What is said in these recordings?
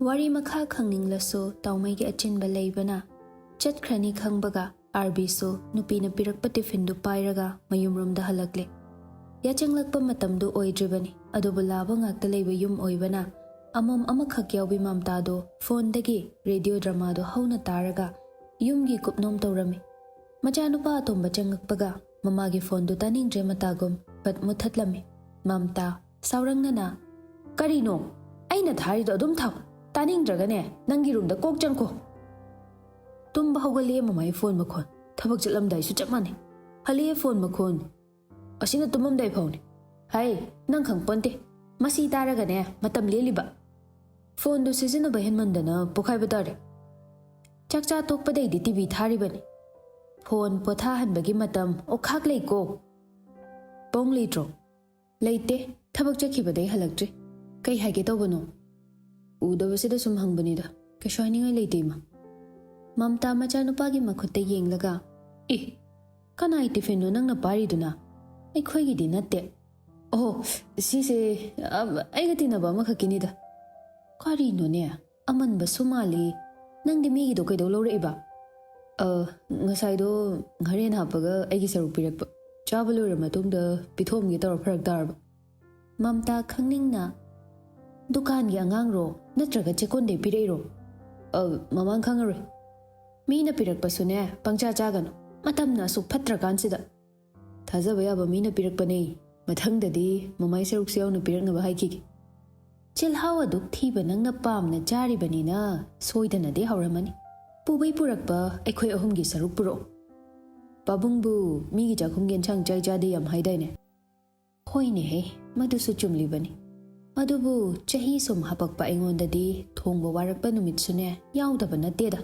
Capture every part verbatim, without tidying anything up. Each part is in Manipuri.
ꯋꯥꯔꯤ ꯃꯈꯥ ꯈꯪꯅꯤꯡꯂꯁꯨ ꯇꯥꯎꯃꯩꯒꯤ ꯑꯆꯤꯟꯕ ꯂꯩꯕꯅ ꯆꯠꯈ꯭ꯔꯅꯤ ꯈꯪꯕꯒ, ꯑꯥꯔꯕꯤꯁꯨ ꯅꯨꯄꯤꯅ ꯄꯤꯔꯛꯄ ꯇꯤꯐꯤꯟꯗꯨ ꯄꯥꯏꯔꯒ ꯃꯌꯨꯝꯔꯣꯝꯗ ꯍꯜꯂꯛꯂꯦ꯫ ꯌꯥꯆꯪꯂꯛꯄ ꯃꯇꯝꯗꯨ ꯑꯣꯏꯗ꯭ꯔꯤꯕꯅꯤ, ꯑꯗꯨꯕꯨ ꯂꯥꯕ ꯉꯥꯛꯇ ꯂꯩꯕ ꯌꯨꯝ ꯑꯣꯏꯕꯅ ꯑꯃꯣꯝ ꯑꯃꯈꯛ ꯌꯥꯎꯕꯤ ꯃꯝꯇꯥꯗꯣ ꯐꯣꯟꯗꯒꯤ ꯔꯦꯗꯤꯑꯣ ꯗ꯭ꯔꯃꯥꯗꯣ ꯍꯧꯅ ꯇꯥꯔꯒ ꯌꯨꯝꯒꯤ ꯀꯨꯞꯅꯣꯝ ꯇꯧꯔꯝꯃꯤ꯫ ꯃꯆꯥꯅꯨꯄꯥ ꯑꯇꯣꯝꯕ ꯆꯪꯉꯛꯄꯒ ꯃꯃꯥꯒꯤ ꯐꯣꯟꯗꯨ ꯇꯥꯅꯤꯡꯗ꯭ꯔꯦ ꯃꯇꯥꯒꯨꯝ ꯐꯠ ꯃꯨꯠꯊꯠꯂꯝꯃꯤ꯫ ꯃꯝꯇꯥ ꯁꯥꯎꯔꯪꯅꯅ, "ꯀꯔꯤꯅꯣ? ꯑꯩꯅ ꯊꯥꯔꯤꯗꯣ ꯑꯗꯨꯝ ꯊꯥꯎ꯫ ꯇꯥꯅꯤꯡꯗ꯭ꯔꯒꯅꯦ, ꯅꯪꯒꯤ ꯔꯨꯝꯗ ꯀꯣꯛ ꯆꯪꯈꯣ꯫" ꯇꯨꯝꯕ ꯍꯧꯒꯠꯂꯦ ꯃꯃꯥꯏ ꯐꯣꯟ ꯃꯈꯣꯟ꯫ ꯊꯕꯛ ꯆꯠꯂꯝꯗꯥꯏꯁꯨ ꯆꯞ ꯃꯥꯟꯅꯩ꯫ ꯍꯜꯂꯛꯑꯦ ꯐꯣꯟ ꯃꯈꯣꯟ꯫ ꯑꯁꯤꯅ ꯇꯨꯝꯃꯝꯗꯥꯏ ꯐꯥꯎꯅꯤ꯫ ꯍꯥꯏ, ꯅꯪ ꯈꯪꯄꯣꯟꯇꯦ꯫ ꯃꯁꯤ ꯇꯥꯔꯒꯅꯦ ꯃꯇꯝ ꯂꯦꯜꯂꯤꯕ꯫ ꯐꯣꯟꯗꯨ ꯁꯤꯖꯤꯟꯅꯕ ꯍꯦꯟꯃꯟꯗꯅ ꯄꯣꯈꯥꯏꯕ ꯇꯥꯔꯦ꯫ ꯆꯥꯛ ꯆꯥ ꯇꯣꯛꯄꯗꯩꯗꯤ ꯇꯤꯚꯤ ꯊꯥꯔꯤꯕꯅꯤ꯫ ꯐꯣꯟ ꯄꯣꯊꯥꯍꯟꯕꯒꯤ ꯃꯇꯝ ꯑꯣꯈꯥꯛ ꯂꯩꯀꯣ꯫ ꯄꯣꯡ ꯂꯩꯇ꯭ꯔꯣ? ꯂꯩꯇꯦ, ꯊꯕꯛ ꯆꯠꯈꯤꯕꯗꯩ ꯍꯜꯂꯛꯇ꯭ꯔꯤ꯫ ꯀꯩ ꯍꯥꯏꯒꯦ ꯇꯧꯕꯅꯣ? ꯎꯗꯕꯁꯤꯗ ꯁꯨꯝ ꯍꯪꯕꯅꯤꯗ, ꯀꯩꯁꯨ ꯍꯥꯏꯅꯤꯡꯉꯥꯏ ꯂꯩꯇꯦ ꯏꯃꯥ꯫ ꯃꯝꯇꯥ ꯃꯆꯥꯅꯨꯄꯥꯒꯤ ꯃꯈꯨꯠꯇ ꯌꯦꯡꯂꯒ, "ꯑꯦ, ꯀꯅꯥꯏ ꯇꯤꯐꯤꯟꯅꯣ ꯅꯪꯅ ꯄꯥꯏꯔꯤꯗꯨꯅ? ꯑꯩꯈꯣꯏꯒꯤꯗꯤ ꯅꯠꯇꯦ꯫" "ꯑꯣꯍꯣ, ꯁꯤꯁꯦ, ꯑ, ꯑꯩꯒ ꯇꯤꯟꯅꯕ ꯑꯃꯈꯛꯀꯤꯅꯤꯗ꯫" "ꯀꯔꯤꯅꯣꯅꯦ? ꯑꯃꯟꯕꯁꯨ ꯃꯥꯜꯂꯤ꯫ ꯅꯪꯗꯤ ꯃꯤꯒꯤꯗꯣ ꯀꯩꯗꯧ ꯂꯧꯔꯛꯏꯕ?" "ꯑ, ꯉꯁꯥꯏꯗꯣ ꯉꯥꯔꯦꯟ ꯍꯥꯞꯄꯒ ꯑꯩꯒꯤ ꯁꯔꯨꯛ ꯄꯤꯔꯛꯄ꯫ ꯆꯥꯕ ꯂꯣꯏꯔ ꯃꯇꯨꯡꯗ ꯄꯤꯊꯣꯛꯑꯝꯒꯦ ꯇꯧꯔ ꯐꯔꯛ ꯇꯥꯔꯕ꯫" ꯃꯝꯇꯥ ꯈꯪꯅꯤꯡꯅ, "ꯗꯨꯀꯥꯟꯒꯤ ꯑꯉꯥꯡꯔꯣ ꯅꯠꯇ꯭ꯔꯒ ꯆꯦꯛꯀꯣꯟꯗꯩ ꯄꯤꯔꯛꯏꯔꯣ?" "ꯑ, ꯃꯃꯥꯡ ꯈꯪꯉꯔꯣꯏ꯫ ꯃꯤꯅ ꯄꯤꯔꯛꯄꯁꯨꯅꯦ ꯄꯪꯆꯥ ꯆꯥꯒꯅꯨ, ꯃꯇꯝꯅ ꯑꯁꯨꯛ ꯐꯠꯇ꯭ꯔꯀꯥꯟꯁꯤꯗ꯫ ꯊꯥꯖꯕ ꯌꯥꯕ ꯃꯤꯅ ꯄꯤꯔꯛꯄꯅꯦ꯫ ꯃꯊꯪꯗꯗꯤ ꯃꯃꯥꯏ ꯁꯔꯨꯛꯁꯨ ꯌꯥꯎꯅ ꯄꯤꯔꯛꯅꯕ ꯍꯥꯏꯈꯤꯒꯦ꯫" "ꯆꯤꯜꯍꯥꯎ ꯑꯗꯨꯛ ꯊꯤꯕ ꯅꯪꯅ ꯄꯥꯝꯅ ꯆꯥꯔꯤꯕꯅꯤꯅ ꯁꯣꯏꯗꯅꯗꯤ ꯍꯥꯎꯔꯝꯃꯅꯤ꯫ ꯄꯨꯕꯩ ꯄꯨꯔꯛꯄ ꯑꯩꯈꯣꯏ ꯑꯍꯨꯝꯒꯤ ꯁꯔꯨꯛ ꯄꯨꯔꯛꯑꯣ꯫" "ꯄꯥꯕꯨꯡꯕꯨ ꯃꯤꯒꯤ ꯆꯥꯛꯈꯨꯝꯒꯤ ꯑꯦꯟꯁꯥꯡ ꯆꯥꯏ ꯆꯥꯗꯦ ꯌꯥꯝ ꯍꯥꯏꯗꯥꯏꯅꯦ?" "ꯍꯣꯏꯅꯦꯍꯦ, ꯃꯗꯨꯁꯨ ꯆꯨꯝꯂꯤꯕꯅꯤ꯫ ꯑꯗꯨꯕꯨ ꯆꯍꯤ ꯁꯨꯝ ꯍꯥꯄꯛꯄ ꯑꯩꯉꯣꯟꯗꯗꯤ ꯊꯣꯡꯕ ꯋꯥꯔꯛꯄ ꯅꯨꯃꯤꯠꯁꯨꯅꯦ ꯌꯥꯎꯗꯕ ꯅꯠꯇꯦꯗ꯫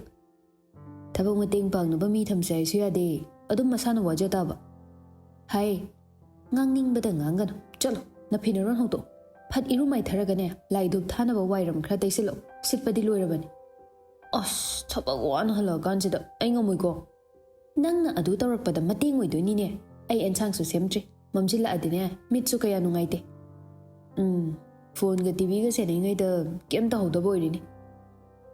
ꯊꯕꯛ ꯃꯇꯦꯡ ꯄꯥꯡꯅꯕ ꯃꯤ ꯊꯝꯁꯦ ꯍꯥꯏꯁꯨ ꯌꯥꯗꯦ, ꯑꯗꯨꯝ ꯃꯁꯥꯅ ꯋꯥꯖ ꯇꯥꯕ꯫" "ꯍꯥꯏ, ꯉꯥꯡꯅꯤꯡꯕꯗ ꯉꯥꯡꯒꯅꯨ꯫ ꯆꯠꯂꯣ, ꯅꯐꯤ ꯅꯔꯣꯟ ꯍꯣꯡꯗꯣꯛꯑꯣ꯫ ꯐꯠ ꯏꯔꯨ ꯃꯥꯏꯊꯔꯒꯅꯦ, ꯂꯥꯏ ꯙꯨꯞ ꯊꯥꯅꯕ ꯋꯥꯏꯔꯝ ꯈꯔ ꯇꯩꯁꯤꯜꯂꯣ꯫ ꯁꯤꯠꯄꯗꯤ ꯂꯣꯏꯔꯕꯅꯤ꯫" "ꯑꯁ, ꯊꯕꯛ ꯋꯥꯅ ꯍꯜꯂꯛꯑꯀꯥꯟꯁꯤꯗ ꯑꯩ ꯉꯝꯃꯣꯏꯀꯣ꯫" "ꯅꯪꯅ ꯑꯗꯨ ꯇꯧꯔꯛꯄꯗ ꯃꯇꯦꯡ ꯑꯣꯏꯗꯣꯏꯅꯤꯅꯦ꯫ ꯑꯩ ꯑꯦꯟꯁꯥꯡꯁꯨ ꯁꯦꯝꯗ꯭ꯔꯤ꯫ ꯃꯝꯁꯤꯜꯂꯛꯑꯗꯤꯅꯦ, ꯃꯤꯠꯁꯨ ꯀꯌꯥ ꯅꯨꯡꯉꯥꯏꯇꯦ꯫" "ꯎꯝ, ꯐꯣꯟꯒ ꯇꯤꯚꯤꯒ ꯁꯦꯟꯅꯔꯤꯉꯩꯗ ꯀꯩꯝ ꯇꯧꯍꯧꯗꯕ ꯑꯣꯏꯔꯦꯅꯦ꯫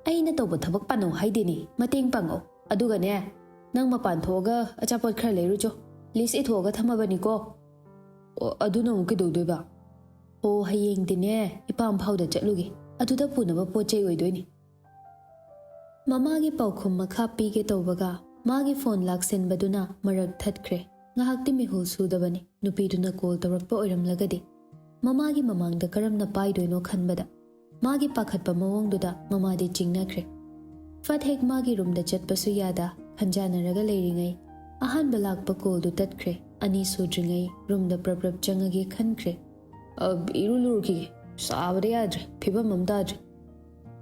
ꯑꯩꯅ ꯇꯧꯕ ꯊꯕꯛ ꯄꯥꯟꯅꯧ ꯍꯥꯏꯗꯦꯅꯦ, ꯃꯇꯦꯡ ꯄꯥꯡꯉꯣ꯫ ꯑꯗꯨꯒꯅꯦ, ꯅꯪ ꯃꯄꯥꯟ ꯊꯣꯛꯑꯒ ꯑꯆꯥꯄꯣꯠ ꯈꯔ ꯂꯩꯔꯨꯆꯣ, ꯂꯤꯁ ꯏꯊꯣꯛꯑꯒ ꯊꯝꯃꯕꯅꯤꯀꯣ꯫ ꯑꯣ, ꯑꯗꯨꯅ ꯑꯃꯨꯛ ꯀꯩꯗꯧꯗꯣꯏꯕ? ꯑꯣ, ꯍꯌꯦꯡꯗꯤꯅꯦ, ꯏꯄꯥꯝ ꯐꯥꯎꯗ ꯆꯠꯂꯨꯒꯦ, ꯑꯗꯨꯗ ꯄꯨꯅꯕ ꯄꯣꯠ ꯆꯩ ꯑꯣꯏꯗꯣꯏꯅꯤ꯫ ꯃꯃꯥꯒꯤ ꯄꯥꯎꯈꯨꯝ ꯃꯈꯥ ꯄꯤꯒꯦ ꯇꯧꯕꯒ ꯃꯥꯒꯤ ꯐꯣꯟ ꯂꯥꯛꯁꯤꯟꯕꯗꯨꯅ ꯃꯔꯛ ꯊꯠꯈ꯭ꯔꯦ꯫ ꯉꯥꯏꯍꯥꯛꯇꯤ ꯃꯤꯍꯨꯜ ꯁꯨꯗꯕꯅꯤ, ꯅꯨꯄꯤꯗꯨꯅ ꯀꯣꯜ ꯇꯧꯔꯛꯄ ꯑꯣꯏꯔꯝꯂꯒꯗꯤ꯫ ꯃꯃꯥꯒꯤ ꯃꯃꯥꯡꯗ ꯀꯔꯝꯅ ꯄꯥꯏꯗꯣꯏꯅꯣ ꯈꯟꯕꯗ ꯃꯥꯒꯤ ꯄꯥꯈꯠꯄ ꯃꯑꯣꯡꯗꯨꯗ ꯃꯃꯥꯗꯤ ꯆꯤꯡꯅꯈ꯭ꯔꯦ꯫ ꯐꯠ ꯍꯦꯛ ꯃꯥꯒꯤ ꯔꯨꯝꯗ ꯆꯠꯄꯁꯨ ꯌꯥꯗ ꯈꯟꯖꯥꯟꯅꯔꯒ ꯂꯩꯔꯤꯉꯩ, ꯑꯍꯥꯟꯕ ꯂꯥꯛꯄ ꯀꯣꯜꯗꯨ ꯇꯠꯈ꯭ꯔꯦ꯫ ꯑꯅꯤ ꯁꯨꯗ꯭ꯔꯤꯉꯩ ꯔꯨꯝꯗ ꯄ꯭ꯔꯞ ꯄ꯭ꯔꯞ ꯆꯪꯉꯒꯦ ꯈꯟꯈ꯭ꯔꯦ꯫ "ꯑ, ꯏꯔꯨ ꯂꯨꯔꯨꯈꯤꯒꯦ, ꯁꯥꯕꯗ ꯌꯥꯗ꯭ꯔꯦ, ꯐꯤꯕꯝ ꯑꯃ ꯇꯥꯗ꯭ꯔꯦ꯫"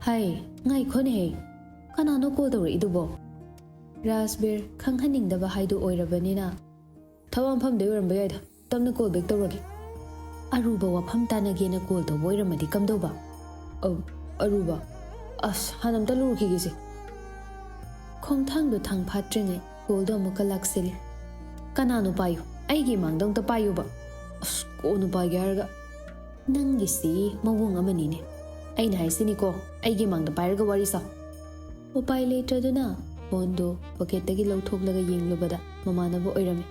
"ꯍꯥꯏ, ꯉꯥꯏꯈꯣꯅꯦꯍꯦ, ꯀꯅꯥꯅꯣ ꯀꯣꯜ ꯇꯧꯔꯛꯏꯗꯨꯕꯣ?" ꯔꯥꯖꯕꯤꯔ ꯈꯪꯍꯟꯅꯤꯡꯗꯕ ꯍꯥꯏꯗꯨ ꯑꯣꯏꯔꯕꯅꯤꯅ, "ꯊꯕꯛ ꯃꯐꯝꯗꯩ ꯑꯣꯏꯔꯝꯕ ꯌꯥꯏꯗ, ꯇꯞꯅ ꯀꯣꯜ ꯕꯦꯛ ꯇꯧꯔꯒꯦ꯫" ꯑꯔꯨꯕ ꯋꯥꯐꯝ ꯇꯥꯟꯅꯒꯦꯅ ꯀꯣꯜ ꯇꯧꯕ ꯑꯣꯏꯔꯝꯃꯗꯤ ꯀꯝꯗꯧꯕ? "ꯑ, ꯑꯔꯨꯕ? ꯑꯁ, ꯍꯥꯟꯅ ꯑꯝꯇ ꯂꯨꯔꯨꯈꯤꯒꯦꯁꯦ꯫" ꯈꯣꯡꯊꯥꯡꯗꯣ ꯊꯥꯡ ꯐꯥꯠꯇ꯭ꯔꯤꯉꯩ ꯀꯣꯜꯗꯣ ꯑꯃꯨꯛꯀ ꯂꯥꯛꯁꯤꯜꯂꯤ꯫ "ꯀꯅꯥꯅꯣ ꯄꯥꯏꯌꯨ, ꯑꯩꯒꯤ ꯏꯃꯥꯡꯗ ꯑꯝꯇ ꯄꯥꯏꯌꯨꯕ꯫" "ꯑꯁ, ꯀꯣꯟꯅ ꯄꯥꯏꯒꯦ ꯍꯥꯏꯔꯒ꯫" "ꯅꯪꯒꯤꯁꯤ ꯃꯑꯣꯡ ꯑꯃꯅꯤꯅꯦ꯫ ꯑꯩꯅ ꯍꯥꯏꯁꯤꯅꯤꯀꯣ, ꯑꯩꯒꯤ ꯃꯥꯡꯗ ꯄꯥꯏꯔꯒ ꯋꯥꯔꯤ ꯁꯥꯎ꯫" ꯎꯄꯥꯏ ꯂꯩꯇ꯭ꯔꯗꯨꯅ ꯐꯣꯟꯗꯨ ꯄꯣꯀꯦꯠꯇꯒꯤ ꯂꯧꯊꯣꯛꯂꯒ ꯌꯦꯡꯂꯨꯕꯗ ꯃꯃꯥꯟꯅꯕ ꯑꯣꯏꯔꯝꯃꯤ꯫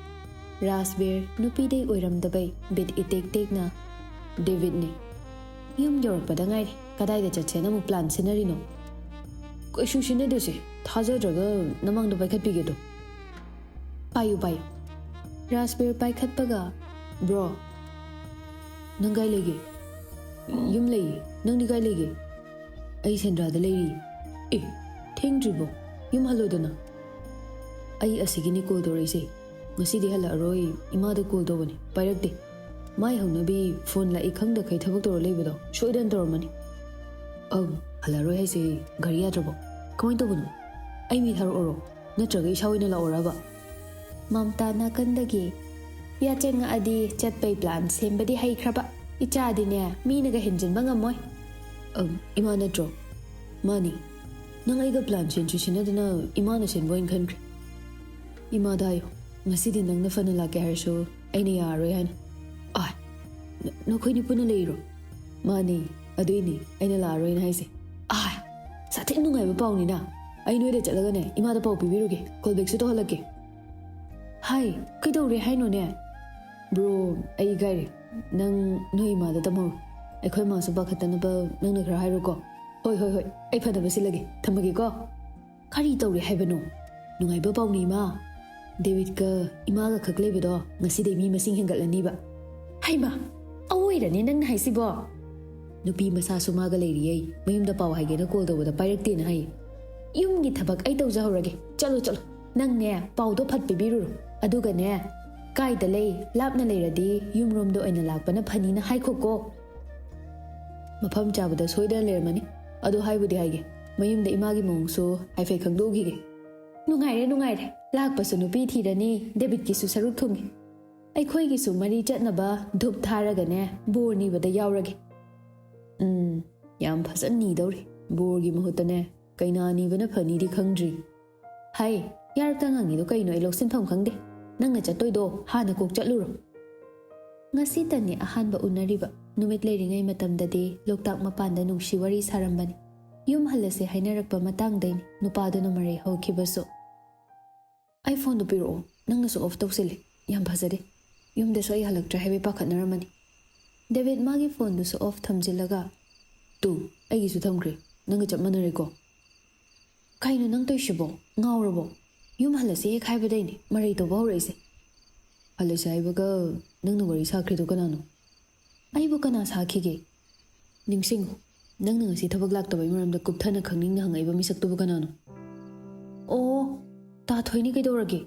ꯔꯥꯖꯕꯤꯔ ꯅꯨꯄꯤꯗꯩ ꯑꯣꯏꯔꯝꯗꯕꯩ ꯕꯤꯠ ꯏꯇꯦꯛ ꯇꯦꯛꯅ, "ꯗꯦꯕꯤꯠꯅꯤ꯫" "ꯌꯨꯝ ꯌꯧꯔꯛꯄꯗ ꯉꯥꯏꯔꯤ꯫ ꯀꯗꯥꯏꯗ ꯆꯠꯁꯦꯅ ꯑꯃꯨꯛ ꯄ꯭ꯂꯥꯟ ꯁꯤꯟꯅꯔꯤꯅꯣ?" "ꯀꯩꯁꯨ ꯁꯤꯟꯅꯗꯦꯁꯦ꯫ ꯊꯥꯖꯗ꯭ꯔꯒ ꯅꯃꯥꯡꯗ ꯄꯥꯏꯈꯠꯄꯤꯒꯦꯗꯣ꯫" "ꯄꯥꯏꯌꯨ, ꯄꯥꯏꯌꯨ꯫" ꯔꯥꯖꯕꯤꯔ ꯄꯥꯏꯈꯠꯄꯒ, "ꯕ꯭ꯔꯣ, ꯅꯪ ꯀꯥꯏ ꯂꯩꯒꯦ?" "ꯌꯨꯝ ꯂꯩꯌꯦ꯫ ꯅꯪꯗꯤ ꯀꯥꯏ ꯂꯩꯒꯦ?" "ꯑꯩ ꯁꯦꯟꯗ꯭ꯔꯥꯗ ꯂꯩꯔꯤ꯫" "ꯑꯦ, ꯊꯦꯡꯗ꯭ꯔꯤꯕꯣ? ꯌꯨꯝ ꯍꯜꯂꯣꯗꯅ꯫" "ꯑꯩ ꯑꯁꯤꯒꯤꯅꯤ ꯀꯣꯜ ꯇꯧꯔꯛꯏꯁꯦ꯫ ꯉꯁꯤꯗꯤ ꯍꯜꯂꯛꯑꯔꯣꯏ, ꯏꯃꯥꯗ ꯀꯣꯜ ꯇꯧꯕꯅꯤ, ꯄꯥꯏꯔꯛꯇꯦ꯫ ꯃꯥꯏ ꯍꯧꯅꯕꯤ ꯐꯣꯟ ꯂꯥꯛꯏ ꯈꯪꯗꯈꯩ ꯊꯕꯛ ꯇꯧꯔ ꯂꯩꯕꯗꯣ ꯁꯣꯏꯗꯅ ꯇꯧꯔꯝꯃꯅꯤ꯫" "ꯑꯧ, ꯍꯜꯂꯛꯑꯔꯣꯏ ꯍꯥꯏꯁꯦ ꯒꯥꯔꯤ ꯌꯥꯗ꯭ꯔꯕꯣ? ꯀꯃꯥꯏꯅ ꯇꯧꯕꯅꯣ? ꯑꯩ ꯃꯤ ꯊꯥꯔꯛꯑꯣꯔꯣ? ꯅꯠꯇ꯭ꯔꯒ ꯏꯁꯥ ꯑꯣꯏꯅ ꯂꯥꯛꯑꯣꯔꯕ?" ꯃꯝꯇꯥ ꯅꯥꯀꯟꯗꯒꯤ, "ꯌꯥꯆꯪꯉꯛꯑꯗꯤ ꯆꯠꯄꯩ ꯄ꯭ꯂꯥꯟ ꯁꯦꯝꯕꯗꯤ ꯍꯩꯈ꯭ꯔꯕ꯫ ꯏꯆꯥꯗꯤꯅꯦ, ꯃꯤꯅꯒ ꯍꯦꯟꯖꯤꯟꯕ ꯉꯝꯃꯣꯏ꯫" "ꯑꯝ, ꯏꯃꯥ ꯅꯠꯇ꯭ꯔꯣ?" "ꯃꯥꯅꯤ꯫ ꯅꯪ ꯑꯩꯒ ꯄ꯭ꯂꯥꯟ ꯁꯤꯟꯁꯨ ꯁꯤꯟꯅꯗꯅ ꯏꯃꯥꯅ ꯁꯤꯟꯕ ꯑꯣꯏꯅ ꯈꯟꯈ꯭ꯔꯦ꯫" "ꯏꯃꯥꯗ ꯍꯥꯏꯌꯣ, ꯉꯁꯤꯗꯤ ꯅꯪꯅ ꯐꯅ ꯂꯥꯛꯀꯦ ꯍꯥꯏꯔꯁꯨ ꯑꯩꯅ ꯌꯥꯔꯔꯣꯏ ꯍꯥꯏꯅ꯫" "ꯑꯥꯏ, ꯅ-, ꯅꯈꯣꯏꯅꯤ ꯄꯨꯟꯅ ꯂꯩꯔꯣ?" ꯃꯥꯅꯤ, ꯑꯗꯨꯏꯅꯤ ꯑꯩꯅ ꯂꯥꯛꯑꯔꯣꯏꯅ ꯍꯥꯏꯁꯦ꯫ ꯑꯥ, ꯁꯥꯊꯤꯅ ꯅꯨꯡꯉꯥꯏꯕ ꯄꯥꯎꯅꯤꯅ꯫ ꯑꯩ ꯅꯣꯏꯗ ꯆꯠꯂꯒꯅꯦ, ꯏꯃꯥꯗ ꯄꯥꯎ ꯄꯤꯕꯤꯔꯨꯒꯦ, ꯀꯣꯜ ꯕꯦꯛꯁꯨ ꯇꯧꯍꯜꯂꯛꯀꯦ꯫ ꯍꯥꯏ, ꯀꯩꯗꯧꯔꯦ ꯍꯥꯏꯅꯣꯅꯦ? ꯕ꯭ꯔꯣ, ꯑꯩ ꯏꯀꯥꯏꯔꯦ꯫ ꯅꯪ ꯅꯣꯏ ꯏꯃꯥꯗ ꯇꯝꯍꯧꯔꯣ꯫ ꯑꯩꯈꯣꯏ ꯃꯥꯁꯨ ꯄꯥꯈꯠꯇꯅꯕ ꯅꯪꯅ ꯈꯔ ꯍꯥꯏꯔꯣꯀꯣ꯫ ꯍꯣꯏ, ꯍꯣꯏ, ꯍꯣꯏ, ꯑꯩ ꯐꯅꯕ ꯁꯤꯜꯂꯒꯦ꯫ ꯊꯝꯃꯒꯦꯀꯣ꯫ ꯀꯔꯤ ꯇꯧꯔꯦ ꯍꯥꯏꯕꯅꯣ? ꯅꯨꯡꯉꯥꯏꯕ ꯄꯥꯎꯅꯤ, ꯏꯃꯥ꯫ ꯗꯦꯕꯤꯠꯀ ꯏꯃꯥꯒ ꯈꯛ ꯂꯩꯕꯗꯣ ꯉꯁꯤꯗꯩ ꯃꯤ ꯃꯁꯤꯡ ꯍꯦꯟꯒꯠꯂꯅꯤꯕ꯫ ꯍꯩꯃꯥ, ꯑꯋꯣꯏꯔꯅꯦ ꯅꯪꯅ ꯍꯥꯏꯁꯤꯕꯣ? ꯅꯨꯄꯤ ꯃꯁꯥꯁꯨ ꯃꯥꯒ ꯂꯩꯔꯤꯌꯦ꯫ ꯃꯌꯨꯝꯗ ꯄꯥꯎ ꯍꯥꯏꯒꯦꯅ ꯀꯣꯜ ꯇꯧꯕꯗ ꯄꯥꯏꯔꯛꯇꯦꯅ ꯍꯥꯏ꯫ ꯌꯨꯝꯒꯤ ꯊꯕꯛ ꯑꯩ ꯇꯧꯖꯍꯧꯔꯒꯦ꯫ ꯆꯠꯂꯣ, ꯆꯠꯂꯣ꯫ ꯅꯪꯅꯦ, ꯄꯥꯎꯗꯣ ꯐꯠ ꯄꯤꯕꯤꯔꯨꯔꯣ꯫ ꯑꯗꯨꯒꯅꯦ, ꯀꯥꯏꯗ ꯂꯩ, ꯂꯥꯞꯅ ꯂꯩꯔꯗꯤ ꯌꯨꯝꯔꯣꯝꯗ ꯑꯣꯏꯅ ꯂꯥꯛꯄꯅ ꯐꯅꯤꯅ ꯍꯥꯏꯈꯣꯀꯣ꯫ ꯃꯐꯝ ꯆꯥꯕꯗ ꯁꯣꯏꯗꯅ ꯂꯩꯔꯝꯃꯅꯤ꯫ ꯑꯗꯨ ꯍꯥꯏꯕꯨꯗꯤ ꯍꯥꯏꯒꯦ, ꯃꯌꯨꯝꯗ ꯏꯃꯥꯒꯤ ꯃꯑꯣꯡꯁꯨ ꯍꯥꯏꯐꯦꯠ ꯈꯪꯗꯣꯛꯎꯈꯤꯒꯦ꯫ ꯅꯨꯡꯉꯥꯏꯔꯦ, ꯅꯨꯡꯉꯥꯏꯔꯦ꯫ ꯂꯥꯛꯄꯁꯨ ꯅꯨꯄꯤ ꯊꯤꯔꯅꯤ, ꯗꯦꯕꯤꯠꯀꯤꯁꯨ ꯁꯔꯨꯛ ꯊꯨꯡꯉꯤ꯫ ꯑꯩꯈꯣꯏꯒꯤꯁꯨ ꯃꯔꯤ ꯆꯠꯅꯕ ꯙꯨꯞ ꯊꯥꯔꯒꯅꯦ, ꯕꯣꯔ ꯅꯤꯕꯗ ꯌꯥꯎꯔꯒꯦ꯫ ꯎꯝ, ꯌꯥꯝ ꯐꯖꯅ ꯅꯤꯗꯧꯔꯤ꯫ ꯕꯣꯔꯒꯤ ꯃꯍꯨꯠꯇꯅꯦ, ꯀꯩꯅꯥ ꯅꯤꯕꯅ ꯐꯅꯤꯗꯤ ꯈꯪꯗ꯭ꯔꯤ꯫ ꯍꯥꯏ, ꯌꯥꯔꯛꯇ ꯉꯥꯡꯉꯤꯗꯣ ꯀꯩꯅꯣ? ꯑꯩ ꯂꯧꯁꯤꯟꯐꯝ ꯈꯪꯗꯦ꯫ ꯅꯪꯅ ꯆꯠꯇꯣꯏꯗꯣ ꯍꯥꯟꯅ ꯀꯣꯛ ꯆꯠꯂꯨꯔꯣ꯫ ꯉꯁꯤꯇꯅꯤ ꯑꯍꯥꯟꯕ ꯎꯅꯔꯤꯕ꯫ ꯅꯨꯃꯤꯠ ꯂꯩꯔꯤꯉꯩ ꯃꯇꯝꯗꯗꯤ ꯂꯣꯛꯇꯥꯛ ꯃꯄꯥꯟꯗ ꯅꯨꯡꯁꯤ ꯋꯥꯔꯤ ꯁꯥꯔꯝꯕꯅꯤ꯫ ꯌꯨꯝ ꯍꯜꯂꯁꯦ ꯍꯥꯏꯅꯔꯛꯄ ꯃꯇꯥꯡꯗꯩꯅꯤ ꯅꯨꯄꯥꯗꯨꯅ ꯃꯔꯩ ꯍꯧꯈꯤꯕꯁꯨ꯫ ꯑꯩ ꯐꯣꯟꯗꯨ ꯄꯤꯔꯛꯑꯣ, ꯅꯪꯅꯁꯨ ꯑꯣꯐ ꯇꯧꯁꯤꯜꯂꯦ꯫ ꯌꯥꯝ ꯐꯖꯗꯦ꯫ ꯌꯨꯝꯗꯁꯨ ꯑꯩ ꯍꯜꯂꯛꯇ꯭ꯔꯦ ꯍꯥꯏꯕꯩ ꯄꯥꯈꯠꯅꯔꯝꯃꯅꯤ꯫ ꯗꯦꯕꯤꯠ ꯃꯥꯒꯤ ꯐꯣꯟꯗꯨꯁꯨ ꯑꯣꯐ ꯊꯝꯖꯤꯜꯂꯒ, "ꯇꯨ, ꯑꯩꯒꯤꯁꯨ ꯊꯝꯈ꯭ꯔꯦ꯫ ꯅꯪꯒ ꯆꯞ ꯃꯥꯟꯅꯔꯦꯀꯣ?" "ꯀꯩꯅꯣ ꯅꯪ ꯇꯧꯏꯁꯤꯕꯣ? ꯉꯥꯎꯔꯕꯣ? ꯌꯨꯝ ꯍꯜꯂꯁꯦ ꯍꯦꯛ ꯍꯥꯏꯕꯗꯩꯅꯦ ꯃꯔꯩ ꯇꯧꯕ ꯍꯧꯔꯛꯏꯁꯦ꯫ ꯍꯜꯂꯁꯦ ꯍꯥꯏꯕꯒ ꯅꯪꯅ ꯋꯥꯔꯤ ꯁꯥꯈ꯭ꯔꯤꯗꯣ ꯀꯅꯥꯅꯣ?" "ꯑꯩꯕꯨ ꯀꯅꯥ ꯁꯥꯈꯤꯒꯦ? ꯅꯤꯡꯁꯤꯡꯉꯨ, ꯅꯪꯅ ꯉꯁꯤ ꯊꯕꯛ ꯂꯥꯛꯇꯕꯒꯤ ꯃꯔꯝꯗ ꯀꯨꯞꯊꯅ ꯈꯪꯅꯤꯡꯅ ꯍꯪꯉꯛꯏꯕ ꯃꯤꯁꯛꯇꯨꯕꯨ ꯀꯅꯥꯅꯣ?" "ꯑꯣ, ꯇꯥꯊꯣꯏꯅꯤ꯫ ꯀꯩꯗꯧꯔꯒꯦ?